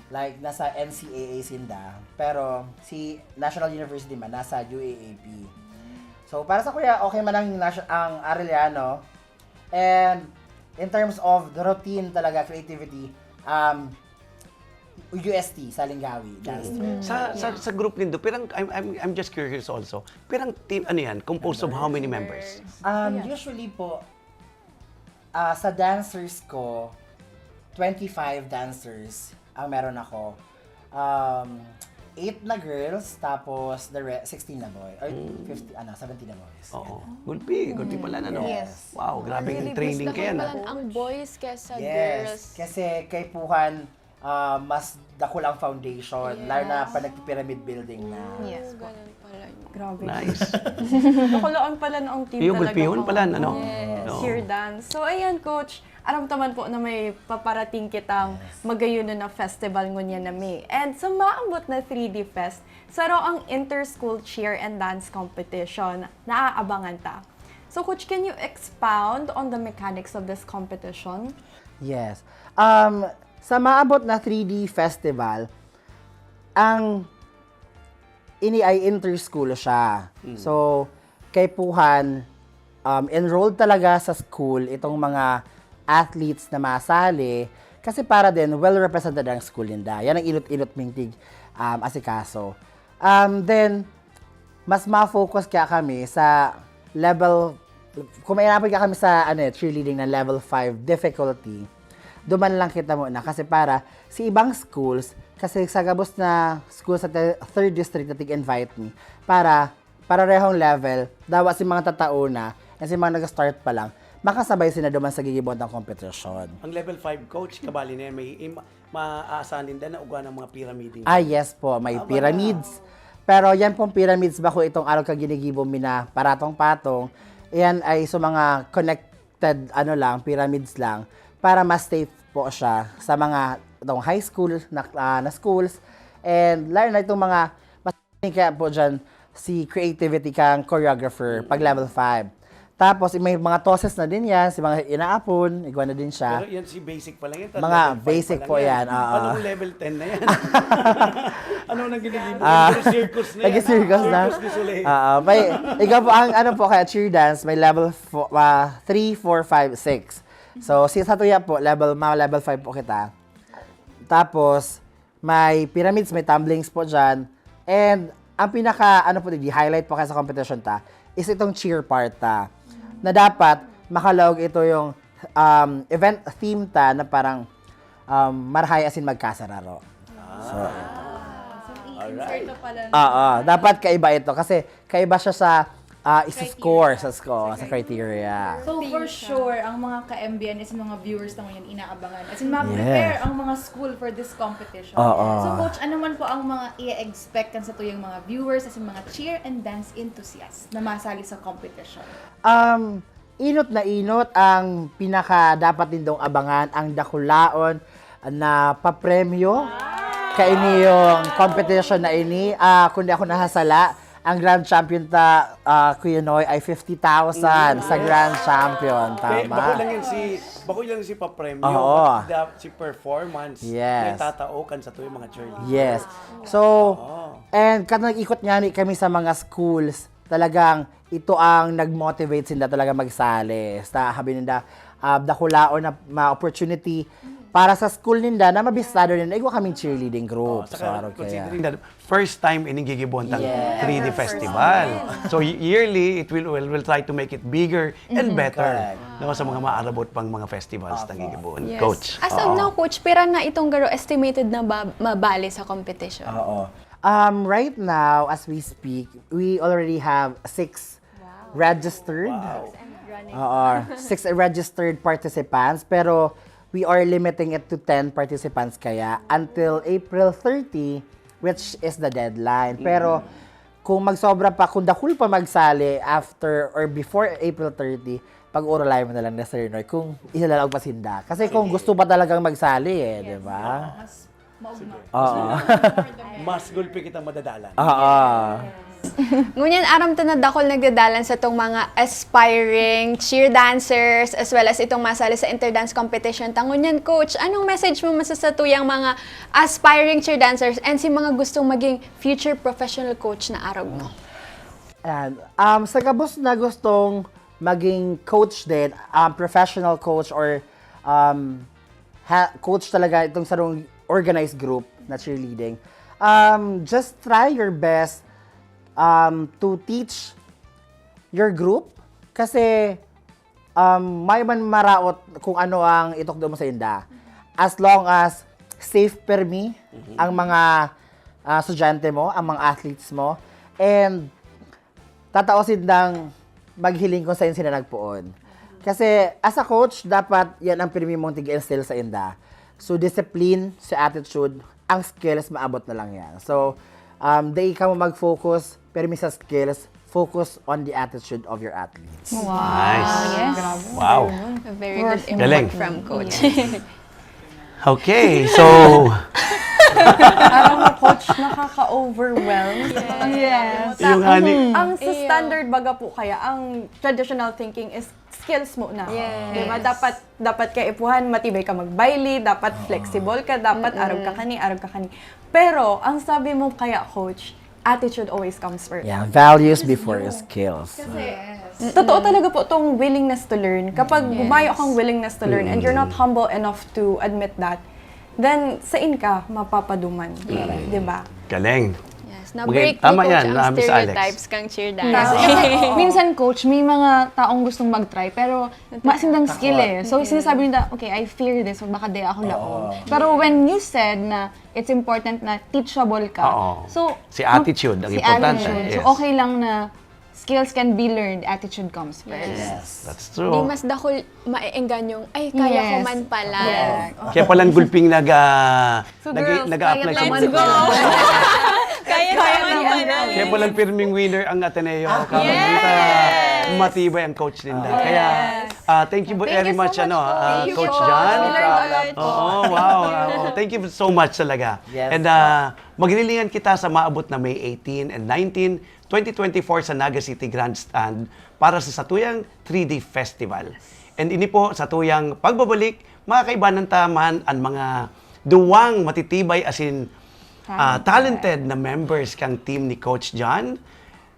Like, nasa N C A A sinda. Pero si National University man, nasa U A A P. So, para sa kuya, okay man ang, nation- ang Arellano. And in terms of the routine talaga, creativity, um, U S T sa Lingawi, dance. Sa, sa sa group nindo, pirang I'm, I'm I'm just curious also. Pirang team, ano yan? Composed of how many members? Um, usually po, ah, sa dancers ko, twenty-five dancers ang meron ako. Um, eight na girls, tapos the re- sixteen na boy. Or fifty, ano, seventeen na boys. Oo. Gulpi, gulpi pala na, no? Yes. Wow, grabing Really training gusto kaya ko na. pala. Ang boys kesa Yes, girls. Kasi kay Puhan, ah, mas dakul ang foundation, lalo na pag nagpi-pyramid building na. Yes. Ganun pala yun. Grabe. Nice. Nakulaan pala na ang team Yung talaga. gulpihon Kung- pala, ano? Yes, Oo. cheer dance. So, ayan, Coach. Aram ta man po na may paparating kitang magayon na festival ngunyan na May. And sa maambot na three D Fest, saro ang Inter-School Cheer and Dance Competition na aabangan ta. So, Coach, can you expound on the mechanics of this competition? Yes. Um, sa maabot na three D festival, ang ini ay inter-school siya. So, kay Puhan, um, enrolled talaga sa school itong mga athletes na masali kasi para din well represented ang school ninda. Yan ang inot-inot ming tig um, asikaso. Um, then, mas ma-focus kaya kami sa level, kung may inapod ka kami sa ano, eh, cheerleading na level five difficulty, duman lang kita muna. Kasi para sa ibang schools, kasi sa gabos na school sa te- third district na tig-invite me, para pararehong level, dawa si mga tatauna, and si mga nag-start pa lang, makasabay sila duman sa gigibon ng competition. Ang level five, coach, kabali na yan, may im- maaasa ninda na ugwa ng mga pyramiding. Ah, yes po. May pyramids. Pero yan pong pyramids, bako itong araw ka ginigibo mi na paratong-patong. Yan ay sa mga connected, ano lang, pyramids lang. Para mas safe po siya sa mga itong high school na, ah, na schools. And lalo na itong mga, mas kaya po dyan, si creativity kang choreographer pag level five. Tapos, may mga tosses na din yan, si mga inaapon, igwa na din siya. Pero yan si basic pa lang yan. Mga basic po yan, oo. Anong level ten na yan? Ano nang ginigib mo? Ah. Pero circus na yan. Nag-circus na? Circus du Soleil. Oo, may, ikaw po, ang ano po kaya cheer dance, may level three, four, five, six. So, si sa tuya po, level, mga level five po kita. Tapos, may pyramids, may tumblings po dyan. And, ang pinaka, ano po, di highlight po kaya sa competition ta, is itong cheer part ta. Na dapat, makalaog ito yung um, event theme ta na parang um, marhay asin magkasararo. So, So, i-insert ko pala. Oo, dapat kaiba ito kasi kaiba siya sa ah, isa-score sa score, sa criteria. So for sure, ang mga ka-M B N S, mga viewers na ngayon, inaabangan. As in, ma-prepare Yes. ang mga school for this competition. Oo. So coach, ano man po ang mga i-expect kan sa tuyang mga viewers, as in mga cheer and dance enthusiasts na masali sa competition? Um, inot na inot ang pinaka dapat nindong abangan, ang dakulaon na papremyo kaini yung competition na ini. Ah, kung di ako nahasala, ang grand champion ta, ah, Kuya Noy, ay fifty thousand sa grand champion. Eh, bako lang Tama? yan si, bako lang si papremyo. Oo. But the, si performance Yes. na itatao kan sa tuyang mga cheerleader. Yes. So, and kada nag-ikot nga ni kami sa mga schools, talagang ito ang nag-motivate sinda talaga magsali. Sa habi ninda, ah, dakulaon na ma-opportunity para sa school ninda na mabistado ninda. Igwa kaming cheerleading group. Saka So, araw kaya. considering that first time ining gigibuon tang Yes. three D festival. So y- yearly, it will, will, will try to make it bigger and better Correct. no, sa mga maarabot pang mga festivals na gigibuon. Yes. Coach. As of Oo. now, coach, pira na itong garo estimated na ba, mabali sa competition? Oo. Um, right now, as we speak, we already have six registered. And running. Oo, six registered participants, pero we are limiting it to ten participants kaya until April thirty, which is the deadline. Pero kung magsobra pa, kung dakul pa magsali after or before April thirty, pag-urulay mo na lang na Sir Noy kung ilalawag pa sinda. Kasi kung gusto pa talagang magsali eh, di ba? Mas maugma. Oo. Mas gulpi kitang madadalan. Oo. Ngunyan, aram ta na dakul nagdadalan sa tong mga aspiring cheer dancers as well as itong masali sa interdance competition ta. Ngunyan, coach, anong message mo masasatuyang mga aspiring cheer dancers and si mga gustong maging future professional coach na arog mo? And, um, sa gabos na gustong maging coach din, um, professional coach or um, ha- coach talaga itong sarong organized group na cheerleading, um, just try your best um, to teach your group kasi um, may man maraot kung ano ang itukdo mo sa inda. As long as safe permi ang mga ah, estudyante mo, ang mga athletes mo, and tatao sindang maghiling kung saan sila nagpoon. Kasi as a coach, dapat yan ang pirmi mong tig-instill sa inda. So discipline, sa attitude, ang skills maabot na lang yan. So um, di ka mo mag-focus, pirmi sa skills, focus on the attitude of your athletes. Wow. Nice. Yes. Wow. A very good Galing. Input from coach. Okay, so Parang coach, nakaka-overwhelm. Yes. Yung ani, Ang sa standard baga po kaya, ang traditional thinking is skills muna. Yes. Di ba? Dapat, dapat kaipuhan, matibay ka magbayli, dapat flexible ka, dapat arog ka kani, arog ka kani. Pero, ang sabi mo kaya, coach, attitude always comes first. Yeah, values before skills. Totoo talaga po tong willingness to learn. Kapag mayo kang willingness to learn and you're not humble enough to admit that, then saan ka mapapaduman? Di ba? Galing. Yes, na-break ni Coach ang stereotypes kang cheer dancer. Kasi minsan, coach, may mga taong gustong mag-try pero masin lang skill eh. So sinasabi nila, okay, I fear this, baka di ako laon. Pero when you said na it's important na teachable ka, Oo. so Si attitude ang si importante, attitude. So yes. Okay lang na skills can be learned, attitude comes first. Yes. That's Di true. Mas dakul, maeenganyo, ay, kaya ko Yes. man pala. Correct. Kaya palang gulping nag, ah, So, nag, girls, nag-a-apply kaya sa naman mga siguro. Kaya ko man pala. Kaya palang pirming winner ang Ateneo. Kapag matibay ang coach ninda. Kaya, ah, thank you very much, ano, ah, Coach Jan. Oo, wow. ah, Thank you so much talaga. Yes, And po. ah, maglilingan kita sa maabot na May eighteen and nineteen, twenty twenty-four sa Naga City Grandstand para sa satuyang three D Festival. And ini po, satuyang pagbabalik, makakaibanan ta man an mga duwang matitibay asin ah, Talented. talented na members kang team ni Coach John,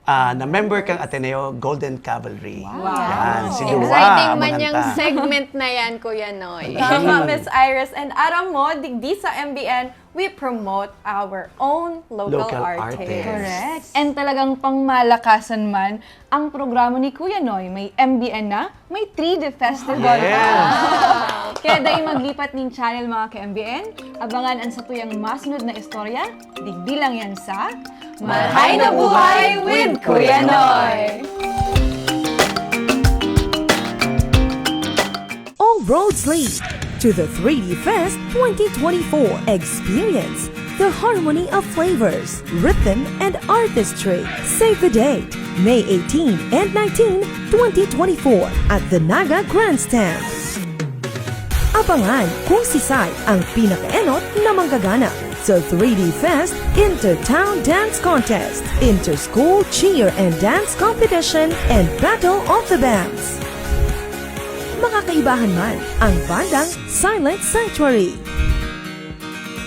ah, na member kang Ateneo Golden Cavalry. Yan, si Duwa, Exciting man abangan yung ta. Segment na yan, Kuya Noy. Tama, Miss Iris. And aram mo, digdi sa M B N, we promote our own local, Local artists. artists. Correct. And talagang pangmalakasan man ang programa ni Kuya Noy. May M B N na, may three D Festival. Yes. Kaya dai maglipat ning channel, mga ka-M B N. Abangan ang satuyang masunod na istorya. Digdi lang yan sa Marhay na Buhay with Kuya Noy! All roads lead to the three D Fest twenty twenty-four. Experience the harmony of flavors, rhythm, and artistry. Save the date, May eighteen and nineteen, twenty twenty-four, at the Naga Grandstand. Abangan kung sisay ang pinakaenot na manggagana sa three D Fest Intertown Dance Contest, Interschool Cheer and Dance Competition, and Battle of the Bands. Makakaibahan man ang bandang Silent Sanctuary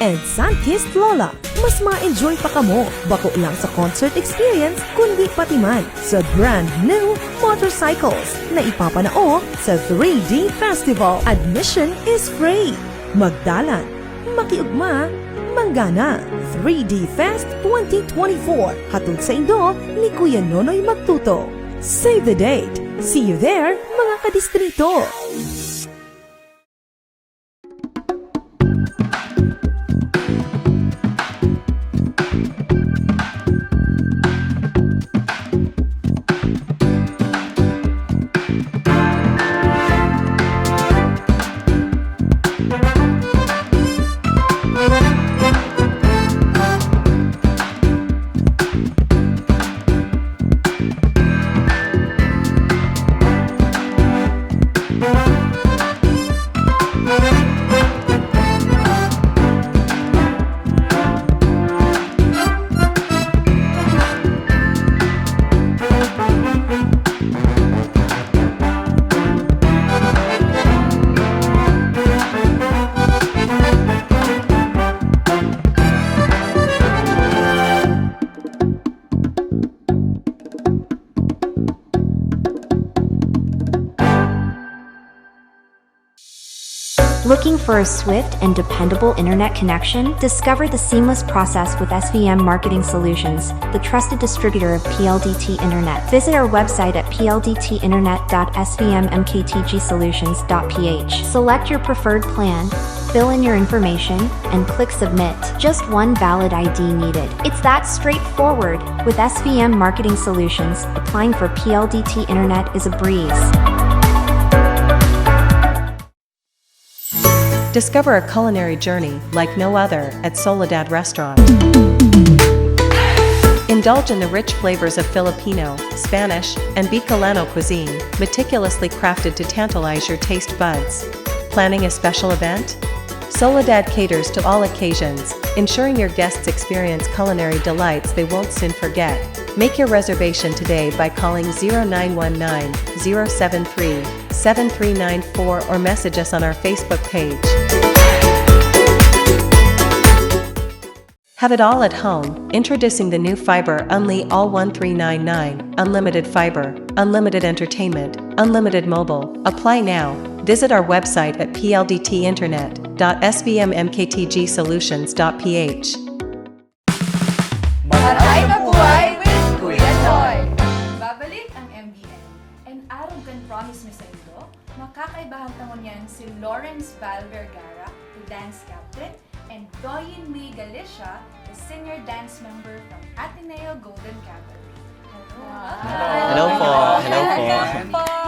and Sunkissed Lola. Mas ma-enjoy pa kamo, bako lang sa concert experience, kundi pati man sa brand new motorcycles na ipapanao sa three D Festival. Admission is free. Magdalan, makiugma, manggana. Three D Fest twenty twenty-four. Hatod saindo ni Kuya Nonoy Magtuto. Save the date. See you there, mga kadistrito! Looking for a swift and dependable internet connection? Discover the seamless process with S V M Marketing Solutions, the trusted distributor of P L D T Internet. Visit our website at P L D T internet dot S V M M K T G solutions dot P H. Select your preferred plan, fill in your information, and click submit. Just one valid I D needed. It's that straightforward. With S V M Marketing Solutions, applying for P L D T Internet is a breeze. Discover a culinary journey like no other at Soledad Restaurant. Indulge in the rich flavors of Filipino, Spanish, and Bicolano cuisine, meticulously crafted to tantalize your taste buds. Planning a special event? Soledad caters to all occasions, ensuring your guests experience culinary delights they won't soon forget. Make your reservation today by calling zero nine one nine, zero seven three, seven three nine four or message us on our Facebook page. Have it all at home. Introducing the new Fiber Unli All one three nine nine, unlimited fiber, unlimited entertainment, unlimited mobile. Apply now. Visit our website at P L D T internet dot S V M M K T G solutions dot P H. Marhay na Buhay with Kuya Noy! Babalik ang M B N. And arog kan promise mi saindo, makakaibahan ta ngunyan si Lawrence Val Vergara, the dance captain, and Doyen May Galicia, the senior dance member from Ateneo Golden Cavalry. Hello! Hello po. Hello po.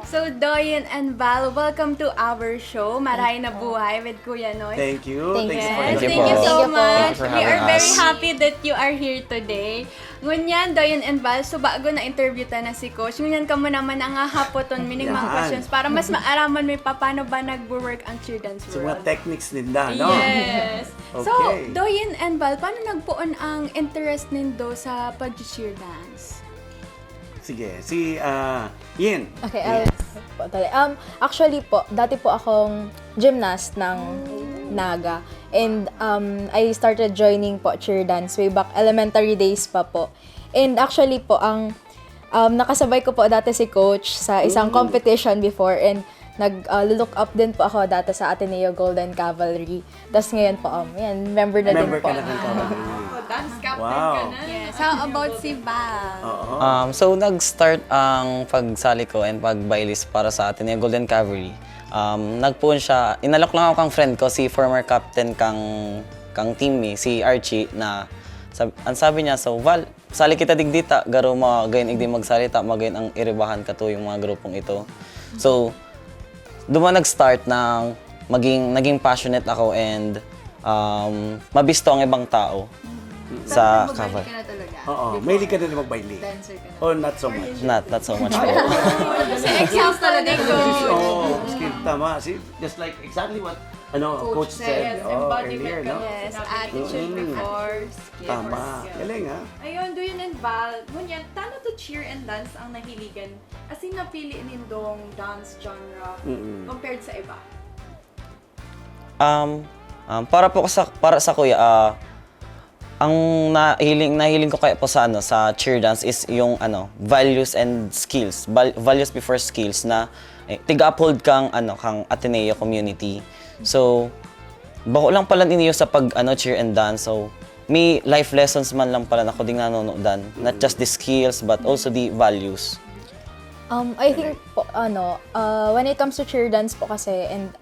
So, Doyen and Val, welcome to our show, Marahay na Buhay with Kuya Noy. Thank you. Thank Thanks you. for Yes, having thank you us. so Thank you po much. for We are having very us. happy that you are here today. Ngunyan, Doyen and Val, so bago na interview ta na si Coach. Ngunyan kamo naman ang hahapoton mi ning mga Yan. questions para mas maaraman mi pa paano ba nagwo-work ang cheer dance So, mga world. Techniques ninda, no? Yes. So, Okay. Doyen and Val, paano nagpoon ang interest nindo sa pag-cheer dance? Sige, si ah, Yin. Okay, Yin. I'll po tuloy. Um, actually po, dati po akong gymnast ng Naga. And um, I started joining po cheer dance way back elementary days pa po. And actually po, ang um, nakasabay ko po dati si coach sa isang competition before and nag-look up din po ako dati sa Ateneo Golden Cavalry. Tapos ngayon po, um, yan, member na Member din po. ka na ng Cavalry. Dance captain Wow. ka na. Yes. How about si Val? Oo. Um, so, nag-start ang pagsali ko and pagbaylist para sa Ateneo Golden Cavalry. Um, nagpoon siya, inalok lang ako kang friend ko, si former captain kang, kang team mi, si Archie, na sab- ang sabi niya, "So, Val, sali kita digdi ta, garo magayon igdi magsali ta, magayon ang iribahan kato yung mga grupong ito." So, duman nag-start na maging, naging passionate ako and um, mabisto ang ibang tao sa Magbalik Cavalry. ka na talaga. Oo, Before, mahilig ka na rin magbayli. Dancer ka na. Oh, not so much. Not, not so much po. Example talaga, Coach. Oo, skill, tama. See, just like exactly what ano, Coach, Coach said, said oh, embodiment earlier, ka no? ng Yes, sinabi ni Coach attitude. Mm. Before, skill Tama. or skill. Galing, ha? Ayun, Doyen and Val, ngunyan, tano to cheer and dance ang nahiligan? As in, napili nindong dance genre Mm-mm. compared sa iba? Um, um, para po sa para sa kuya, ah, ang nahiling nahiling ko kaya po sa ano sa cheer dance is yung ano, values and skills, val- values before skills na eh, tiga-uphold kang ano kang Ateneo community. So bako lang pala ninyo sa pag ano cheer and dance. So may life lessons man lang pala na ako ding nanonodan, not just the skills but also the values. Um, I think po, ano, uh, when it comes to cheer dance po kasi and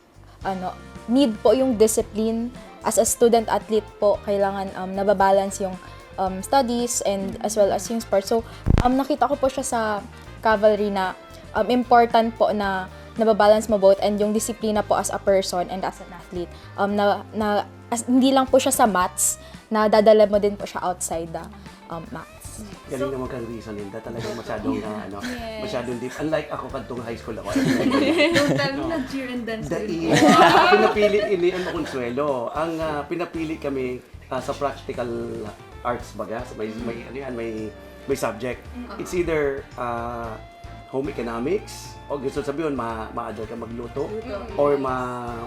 ano, need po yung discipline as a student athlete po, kailangan um, nababalance yung um, studies and as well as yung sports. So, um, nakita ko po siya sa Cavalry na um, important po na nababalance mo both and yung disiplina po as a person and as an athlete. Um, na, na, as, hindi lang po siya sa mats, nadadala mo din po siya outside the um, mats. Galing naman kang reason, Linda. Talagang masyadong na, ano, masyadong deep. Unlike ako, kadtong high school ako. Total na cheer and dance Dai. din. Pinapili ini ang makonsuelo. Ang ah, pinapili kami ah, sa practical arts baga, sa may, may, ano yan, may, may subject. It's either ah, home economics, o gusto sabihin, ma maadal ka magluto, or ma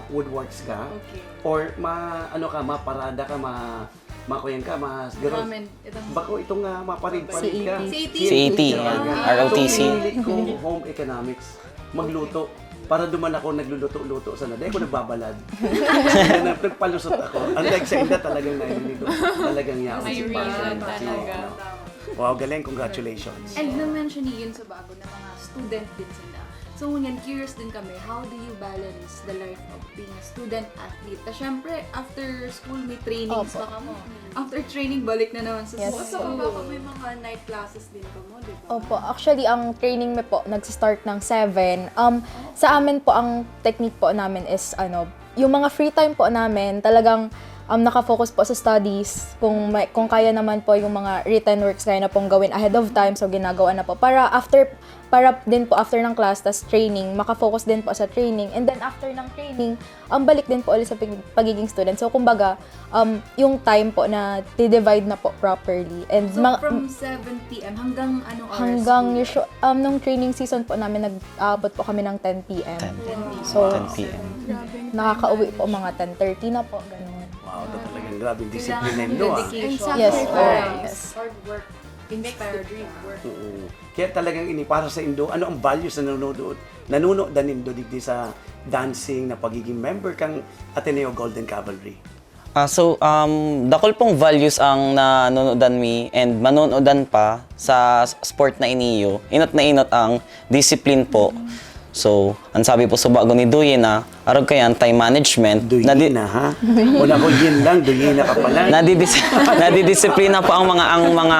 woodworks ka, Okay. or ma ano ka, maparada ka, ma makuyan ka, ma Ramen. Itong Bako itong uh, maparid-parid ka. C A T. C A T, Talaga. R O T C. So, pinili ko home economics. Magluto. Para duman ako nagluluto-luto sana. Dahil ko nagbabalad. Kaya na, nagpalusot ako. Unlike sa iba talagang nahihilo. Talagang yaon May sa reason passion. talaga. Ano. Wow, galing. Congratulations. And na-mention ni Yun sa bago na mga student din sila. So, ngunyan, curious din kami, how do you balance the life of being a student athlete? Ta, syempre, after school, may trainings Opo. pa kamo. After training, balik na naman sa Yes school. po. Baka may mga night classes din kamo, di ba? Opo, actually, ang training mi po, nagsi-start ng seven. Um, sa amin po, ang technique po namin is, ano, yung mga free time po namin, talagang um, nakafocus po sa studies. Kung, may, kung kaya naman po yung mga written works, kaya na pong gawin ahead of time, so ginagawa na po. Para after, para din po after ng class, tas training, makafocus din po sa training. And then after ng training, um, balik din po ulit sa pag- pagiging student. So kumbaga, um, yung time po na di-divide na po properly. And So, ma- from seven p.m. hanggang anong oras? hanggang po? usual, um, nung training season po namin, nag-aabot po kami ng ten p.m. ten, So, ten p.m. Grabe. Nakakauwi po mga ten thirty na po, ganun. Wow, ito talagang grabing Kailangan disiplina ng no, ah. Dedication. Yes, Hard po. work. Yes. Hard work. Inspired work. Mm. Kaya talagang ini para sa Indo, ano ang values na nanunood, nanunodan nindo digdi sa dancing na pagiging member kang Ateneo Golden Cavalry? Ah, so, um, dakul pong values ang nanunodan mi and manunodan pa sa s- sport na iniyo. Inot na inot ang discipline po. So, ang sabi po sa bago ni Duye na arog kaya ang time management. Duye nadi- na, ha? Wala ko yin lang, duye na ka pala. nadidis- nadidisiplina po ang mga ang mga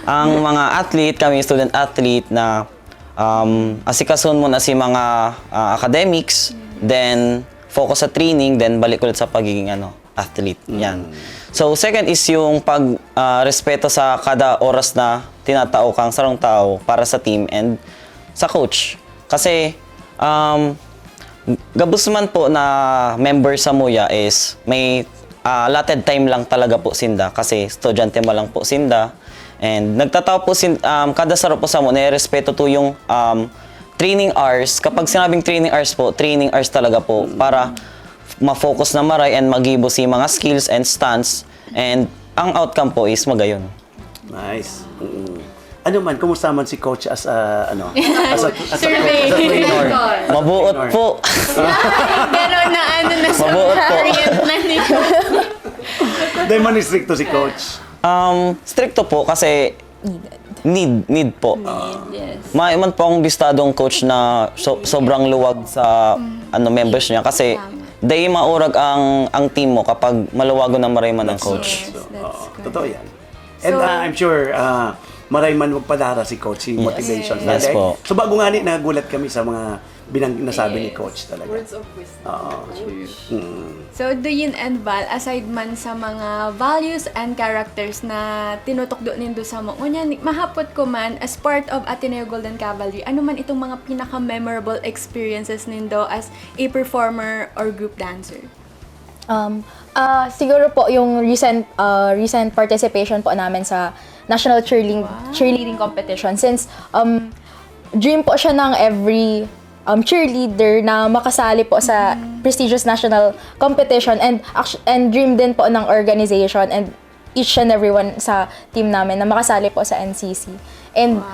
ang mga athlete, kami student athlete na Um, asikasuhon mo na si mga, ah, academics, then focus sa training, then balik ulit sa pagiging, ano, athlete. Yan. So, second is yung pag, ah, respeto sa kada oras na tinatao kang sarong tao para sa team and sa coach. Kasi, um, gabos man po na member sa Muya is may, ah, allotted time lang talaga po sinda kasi estudyante mo lang po sinda. And nagtatao po sin-, um, kada saro po samo, nirespeto to yung, um, training hours. Kapag sinabing training hours po, training hours talaga po para ma-focus na maray and magibo si mga skills and stunts. And ang outcome po is magayon. Nice. Mm. Ano man, kumusta man si coach as a, ano, as a, as a, Survey. As a trainer? Mabuot po. Gano'n na ano na sa Mabuot po. Orient na ni Dahil man stricto si coach. Um, stricto po kasi need, need po. Yes. May man po akong bistadong coach na so, sobrang luwag sa ano members niya kasi day maurag ang ang team mo kapag maluwagon ang marayman ng coach. Yes, So, that's oo, correct. Totoo yan. And So- uh, I'm sure uh, maray man magpadara si coach, si motivation. Yes Okay? po. So bago nga ni, nagulat kami sa mga binang nasabi ni coach talaga. Words of wisdom. Oo. Mm. So, Duyin and Val, aside man sa mga values and characters na tinutukdo nindo sa mo, ngunyan, mahapot ko man, as part of Ateneo Golden Cavalry, ano man itong mga pinaka-memorable experiences nindo as a performer or group dancer? Um, ah, siguro po yung recent ah, recent participation po namin sa National Cheerleading, Cheerleading Competition, since um, dream po siya ng every um, cheerleader na makasali po sa prestigious national competition, and actu- and dream din po ng organization and each and everyone sa team namin na makasali po sa N C C. And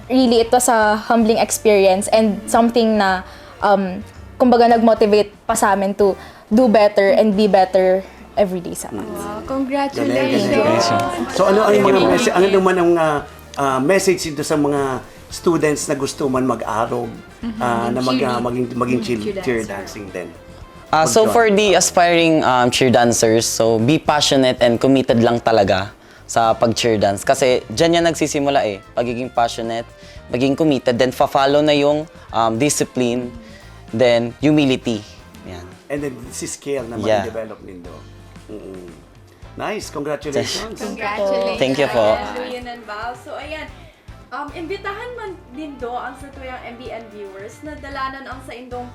really, it was a humbling experience and something na, um, kumbaga, nag-motivate pa sa amin to do better and be better every day sa amin. Wow, Galing, congratulations! galing. So ano ang mga message, ano naman ang ah, ah, message dito sa mga students na gusto man mag-arog ah, na mag, ah, maging, maging cheer, Cheer cheer dancer. dancing din? Ah, so for the aspiring um, cheer dancers, so be passionate and committed lang talaga sa pag-cheer dance. Kasi dyan yan nagsisimula eh. Pagiging passionate, maging committed, then fa-follow na yung um, discipline, then humility. Yan. And then si skill na Yeah. ma-develop nindo. Mm-mm. Nice, congratulations. Congratulations! Thank you po. Ayan, Duyin and Val. So, ayan, um, imbitahan man nindo ang satuyang M B N viewers na dalanan ang saindong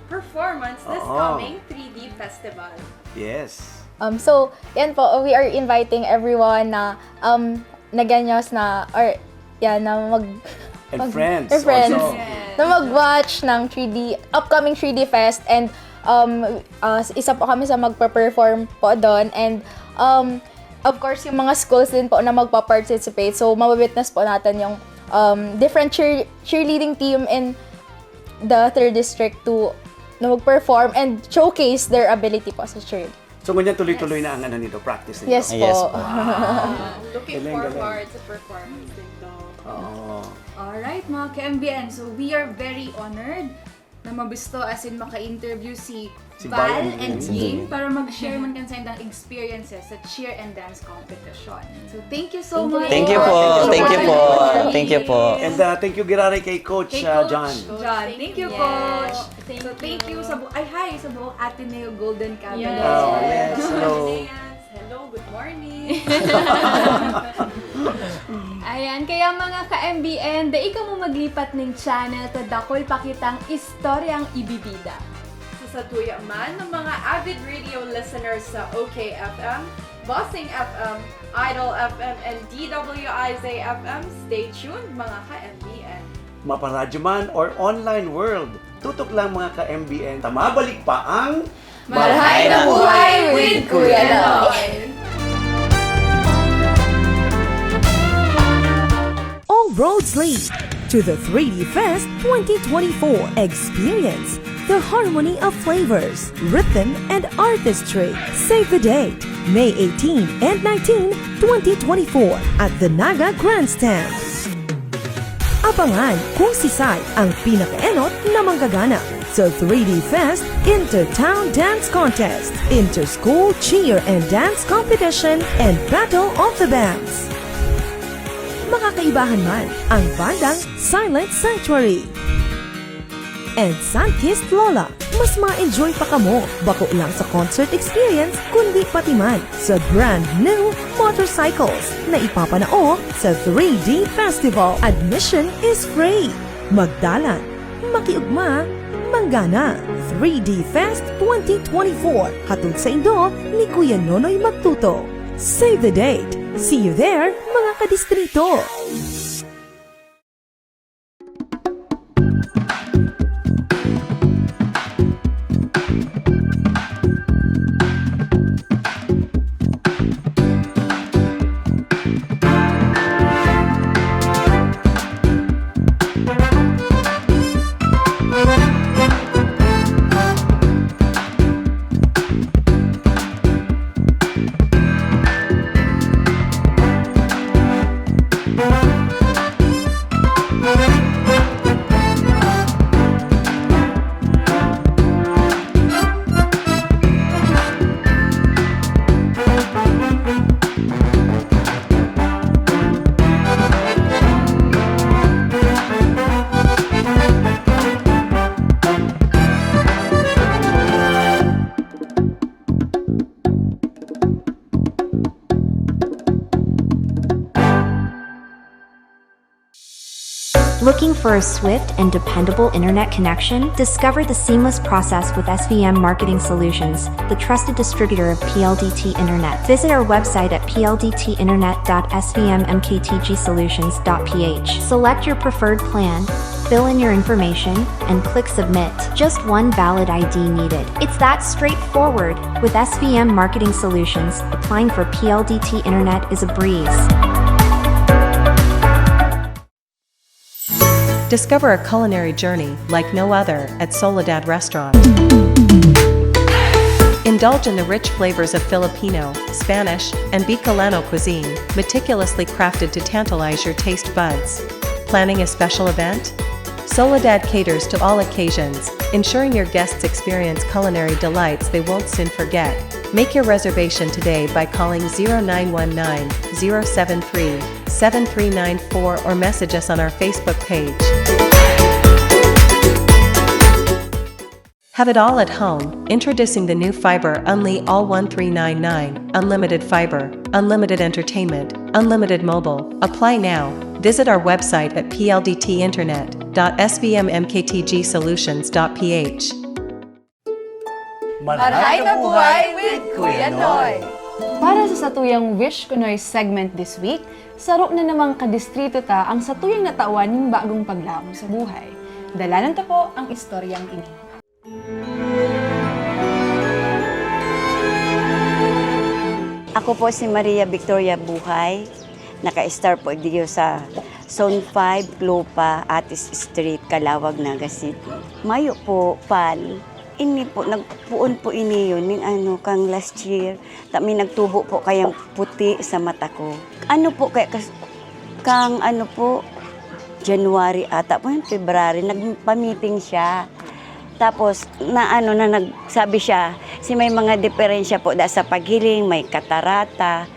performance this Oo. coming three D Festival. Yes. Um, so, yan po, we are inviting everyone na um, naganyos na, or yan, na mag... And mag- friends and friends. Also. Na mag-watch ng three D, upcoming three D Fest, and um, uh, isa po kami sa magpa-perform po doon, and um, of course, yung mga schools din po na magpa-participate, so mawitness po natin yung um, different cheer- cheerleading team in the third district to na mag-perform and showcase their ability po sa cheer. So ngunyan tuloy-tuloy na ang ano nito, practice nito. Yes, Yes po. po. Looking Galing, galing. forward sa performance nito. Oo. Alright, mga ka-M B N. So, we are very honored na mabisto as in maka-interview si, Si Val Val and and Ying para mag-share man kan sa indang experiences sa cheer and dance competition. So, thank you so much. Thank you po. Thank you po. Thank you po. And uh, thank you giraray kay Coach, Kay uh, Coach John. John. Thank you, Yes. Coach. Thank So, thank you you. Sa bu- ay, hi sa buong Ateneo Golden Cavalry. Yes. Oh, yes. Hello. Hello, good morning. Ayan, kaya mga ka-M B N, dai kamo maglipat ning channel ta dakul pa kitang istoryang ibibida. Sa satuya man ng mga avid radio listeners sa O K F M, Bossing F M, Idol F M, and D W I Z F M, stay tuned, mga ka-M B N. Maparadyo man or online world, tutok lang mga ka-M B N. Ta mabalik pa ang Marhay na Buhay with Kuya Loy. All roads lead to the three D Fest twenty twenty-four. Experience the harmony of flavors, rhythm, and artistry. Save the date, May eighteen and nineteen, twenty twenty-four at the Naga Grandstand. Abangan kung sisay ang pinakaenot na manggagana sa three D Fest Intertown Dance Contest, Interschool Cheer and Dance Competition, and Battle of the Bands. Pakakaibahan man ang bandang Silent Sanctuary and Sunkissed Lola. Mas ma-enjoy pa kamo, bako lang sa concert experience, kundi pati man sa brand new motorcycles na ipapanao sa three D Festival. Admission is free. Magdalan, makiugma, manggana. Three D Fest twenty twenty-four. Hatod saindo ni Kuya Nonoy Magtuto. Save the date. See you there, mga kadistrito! Looking for a swift and dependable internet connection? Discover the seamless process with S V M Marketing Solutions, the trusted distributor of P L D T Internet. Visit our website at p l d t internet dot s v m m k t g solutions dot p h. Select your preferred plan, fill in your information, and click submit. Just one valid I D needed. It's that straightforward. With S V M Marketing Solutions, applying for P L D T Internet is a breeze. Discover a culinary journey like no other at Soledad Restaurant. Indulge in the rich flavors of Filipino, Spanish, and Bicolano cuisine, meticulously crafted to tantalize your taste buds. Planning a special event? Soledad caters to all occasions, ensuring your guests experience culinary delights they won't soon forget. Make your reservation today by calling zero nine one nine, zero seven three, seven three nine four or message us on our Facebook page. Have it all at home, introducing the new Fiber Unli All one three nine nine, unlimited fiber, unlimited entertainment, unlimited mobile. Apply now. Visit our website at p l d t internet dot s v m m k t g solutions dot p h. Marhay na buhay with Kuya Noy! Para sa satuyang Wish Ko Noy segment this week, saro na namang kadistrito ta ang satuyang natawan nin bagong paglaom sa buhay. Dalanan ta po ang istoryang ini. Ako po si Maria Victoria Buhay. Naka-star po diyo sa Zone five, Clopa, Atis Street, Calauag, Naga City. Mayo po, Pal. Ini po, nagpuon po ini yun, ning ano, kang last year. Ta may nagtubo po kayang puti sa mata ko. Ano po kaya kas-, kang ano po, January ata po yun, February, nagpa-meeting siya. Tapos, na ano, na nagsabi siya, si may mga diferensya po da sa paghiling, may katarata.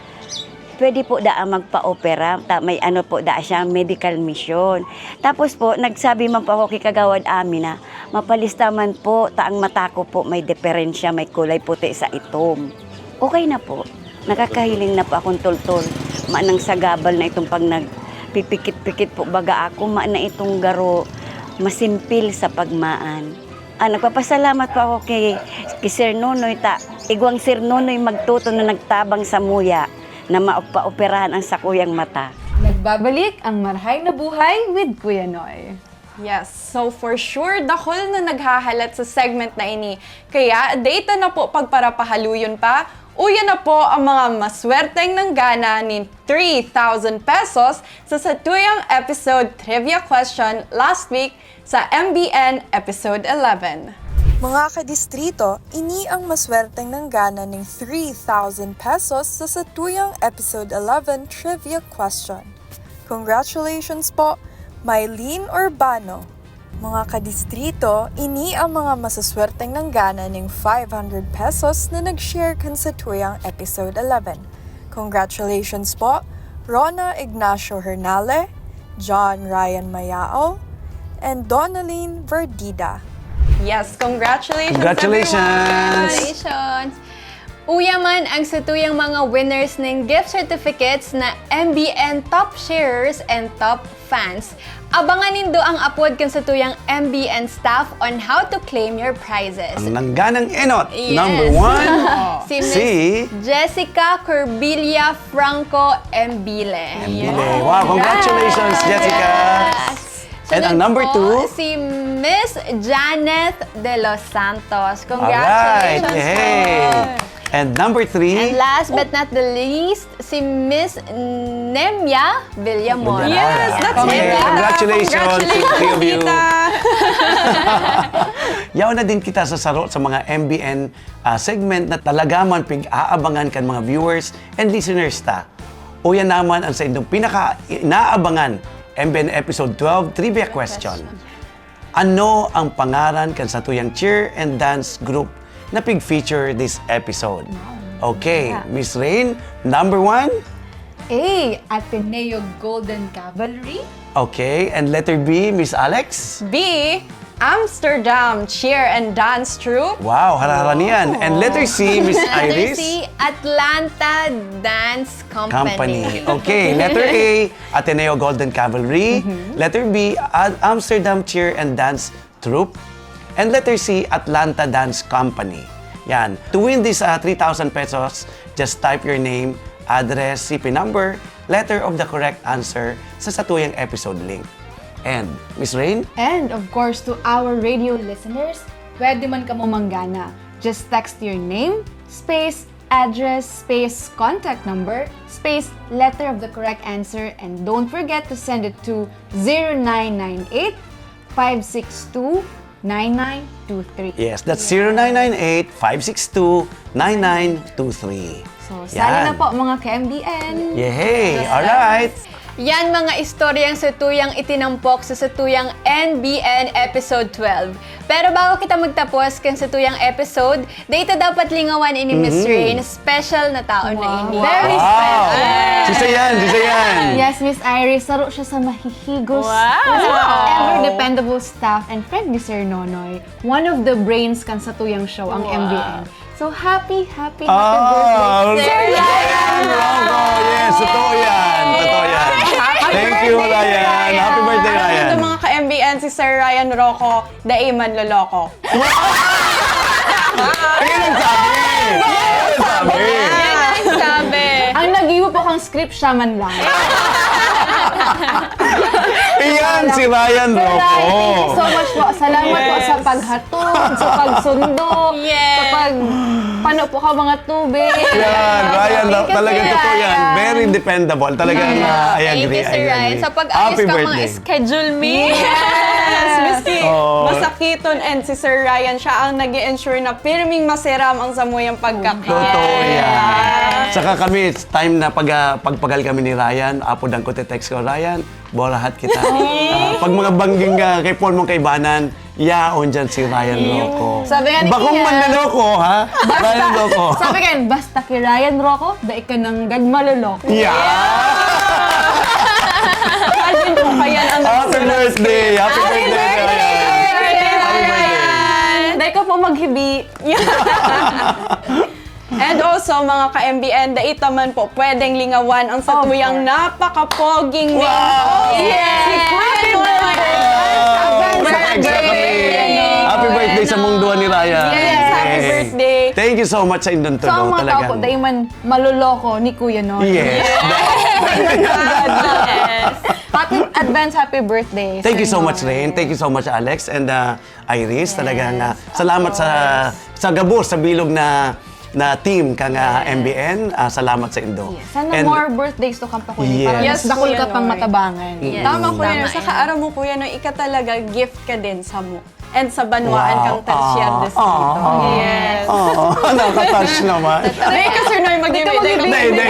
Pwede po da ang magpa-opera, ta may ano po da siya, medical mission. Tapos po, nagsabi man po ako kay Kagawad Ami na mapalista man po, ta ang mata ko po may diferensya, may kulay puti sa itom. Okay na po. Nakakahiling na po akong tultol. Manang sagabal na itong pag nagpipikit-pikit po baga ako, ma na itong garo masimpil sa pagmaan. Ah, nagpapasalamat po ako kay, kay Sir Nonoy ta, igwang Sir Nonoy Magtuto na nagtabang samuya na mapaoperahan ang sakuyang mata. Nagbabalik ang Marhay na Buhay with Kuya Noy. Yes, so for sure, dakul na naghahalat sa segment na ini. Kaya, data na po pagparapahaluyon pa, uya na po ang mga maswerteng nanggana nin three thousand pesos sa satuyang episode trivia question last week sa M B N Episode eleven. Mga kadistrito, ini ang maswerteng nanggana ning three thousand pesos sa satuyang Episode eleven trivia question. Congratulations po, Mylene Urbano. Mga kadistrito, ini ang mga masaswerteng nanggana ning five hundred pesos na nag-share kan satuyang Episode eleven. Congratulations po, Rona Ignacio Hernale, John Ryan Mayao, and Donalyn Verdida. Yes, congratulations, Congratulations. everyone! Congratulations! Uya man ang satuyang mga winners ning gift certificates na M B N top sharers and top fans. Abangan nindo ang apod kan satuyang M B N staff on how to claim your prizes. Ang nangganang enot, Yes. number one, Si Miss si Jessica Corbilia Franco Embile. Embile. Wow, congratulations, Jessica. And ang number po, two, si Miss Janeth De Los Santos. Alright, Congratulations yay! po. And number three, And last but not the least, si Miss Nemia Villamor. Villamor. Yes, that's Okay, my tita. congratulations to the three of you. Tita. Yaon na din kita sa saro sa mga M B N ah, segment na talaga man pig-aabangan kan mga viewers and listeners ta. Uya naman ang sa indong pinaka-inaabangan M B N Episode twelve Trivia Question. Ano ang pangaran kan satuyang cheer and dance group na pig-feature this episode? Okay, Miss Rain, number one. A, Ateneo Golden Cavalry. Okay, and letter B, Miss Alex? B, Amsterdam Cheer and Dance Troupe. Wow, harahara niyan. And letter C, Miss Letter Iris? C, Atlanta Dance Company. Company. Okay, letter A, Ateneo Golden Cavalry. Letter B, Ad- Amsterdam Cheer and Dance Troupe. And letter C, Atlanta Dance Company. Yan. To win this ah, three thousand pesos, just type your name, address, C P number, letter of the correct answer sa satuyang episode link. And, Miss Rain? And of course, to our radio listeners, pwede man kamo manggana. Just text your name, space, address, space, contact number, space, letter of the correct answer, and don't forget to send it to zero nine nine eight, five six two, nine nine two three. Yes, that's zero nine nine eight, five six two, nine nine two three. So, sali na po mga ka-M B N. Yehey! Alright! Yan mga istoryang satuyang itinampok sa satuyang N B N Episode twelve. Pero bago kita magtapos kan satuyang episode, dito dapat lingawan ini Miss Rain, special na taon na ini. Very Wow! special. Sisa yan! Sisa yan! Yes, Miss Iris, saro siya sa mahihigos, Wow! ever dependable staff and friend ni Sir Nonoy. One of the brains kan satuyang show, ang M B N. So, happy, happy, happy Ah, birthday, Sir Ryan Rocco! Yes, totoo yan! Totoo yan! Thank you, Ryan! Happy birthday, Ryan! Sa mga ka-M B N, si Sir Ryan Rocco, dai manloloko. Ayun ang sabi! Ayun ang sabi! Yan ang sabi. Ang naghibo po kang script, siya man lang. Iyan si Ryan Sir Ryan, thank you Rocco! so much po. Salamat po sa paghatod, sa pagsundo, Yes. sa pag... Pano po ka mga tubig. Yan, Ryan, Thank you, talaga Sir totoo yan. Ryan. Very dependable. Talagang ah, I Thank agree, you, Sir I Ryan. agree. Sa pag-ayos Happy ka mga birthday. schedule me. Yes, miski Oo. masakiton and si Sir Ryan, siya ang nag ensure na pirming maseram ang samuyang pagkakan. Totoo yan. Saka kami, it's time na pag, ah, pagpagal kami ni Ryan, apod ang kote text ko, Ryan, borahat kita. Ah, pag mga bangging uh, kay Paul mong kaibanan, yaon dyan si Ryan Rocco. Sabi nga ni Bakong Kian, manloloko, ha? Ryan Rocco. Sabi nga, basta kay Ryan Rocco, dai ka nanggad maloloko. Yeah! Imagine po kaya ang Happy birthday! Happy birthday, Ryan! Happy birthday! Dai ka po maghibi. And also, mga ka-M B N, dai ta man po pwedeng lingawan ang satuyang napakapoging Wow! Yes! Happy birthday! Wow! Happy birthday sa mundo ni Ryan! Yes, happy Yay! birthday! Thank you so much sa indong So, ang tulo, mga tao po, talagang. dai man maloloko ni Kuya Nonoy. Yes! Happy advance happy birthday. Thank you Sir so much, Nonoy. Rain. Thank you so much, Alex and uh, Iris. Talagang uh, salamat sa sa gabos, sa bilog na na team kang uh, M B N. Uh, salamat sa indo. Yes. Sana And- more birthdays to come pa, Kuya. Yes. Para mas Yes, dakul Kuya ka pang Noy. matabangan. Yes. Tama, Kuya Tama Noy. Saka yan. Aram mo, Kuya Noy, ika talaga gift ka din sa mo. And sa banwaan Wow. kang tertiary Ah, distrito. ah, ah. Yes. Oo, nakatouch naman. Dai ka, Sir Noy, Hindi, hindi, hindi.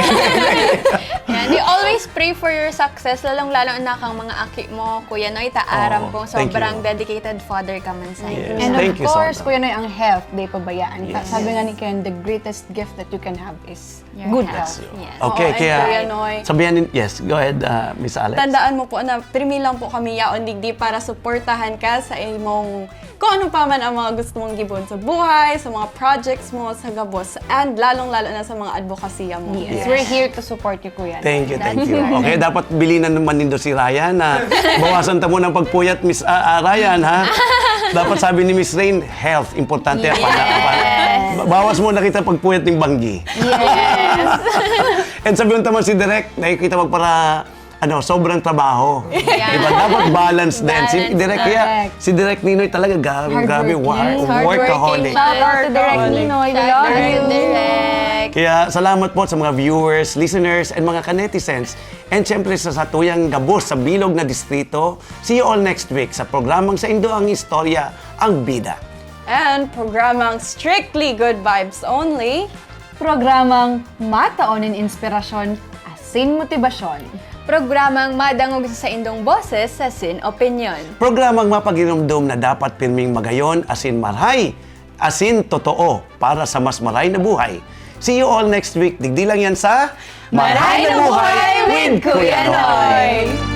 Yan. We always pray for your success, lalong-lalo na kang mga aki mo, Kuya Noy, ta aram Oo, pong thank you. Sobrang dedicated father ka man sa Yes. And Thank of you, course, Sandra. Kuya Noy, ang health, di pa bayaan. Yes. Sabi nga ni Ken, the greatest gift that you can have is Your good health. health. Yes. Okay, Oo, kaya and Kuya Noy. sabihan ni, yes, go ahead, uh, Miss Alex. Tandaan mo po na pirmi lang po kami yaon digdi para suportahan ka sa imong kung ano pa man ang mga gusto mong gibohon sa buhay, sa mga projects mo, sa gabos, and lalong-lalo na sa mga advokasya mo. Yes. Yes. We're here to support you, Kuya Noy. Thank you, thank That's you. right. Okay, dapat bilinan naman nindo si Ryan na bawasan ta mo ng pagpuyat, Miss ah, ah, Ryan, ha? Dapat sabi ni Miss Rain, health, importante. Yes. Para, para, ba- bawas mo na kita pagpuyat ng banggi. Yes. And sabi mo naman si Direk, nakikita magpara, ano, sobrang trabaho. Yeah. Diba? Dapat balance din. Si Balance, Direk, kaya, correct. si Direk Ninoy talaga, grabe, grabe, Hardworking. war- Hardworking. workaholic. Shout out to Direk Hardworking. Ninoy. We Shout love out to you. Direk. Kaya salamat po sa mga viewers, listeners, and mga kanetizens. And syempre sa satuyang gabos sa bilog na distrito. See you all next week sa programang Sa Indo ang Istorya, ang Bida. And programang Strictly Good Vibes Only. Programang mataon nin inspirasyon asin motibasyon. Programang madangog sa saindong boses asin opinyon. Programang mapagirumdom na dapat pirming magayon asin marhay, asin totoo para sa mas maray na buhay. See you all next week. Digdi lang yan sa Maray na Buhay with Kuya Noy.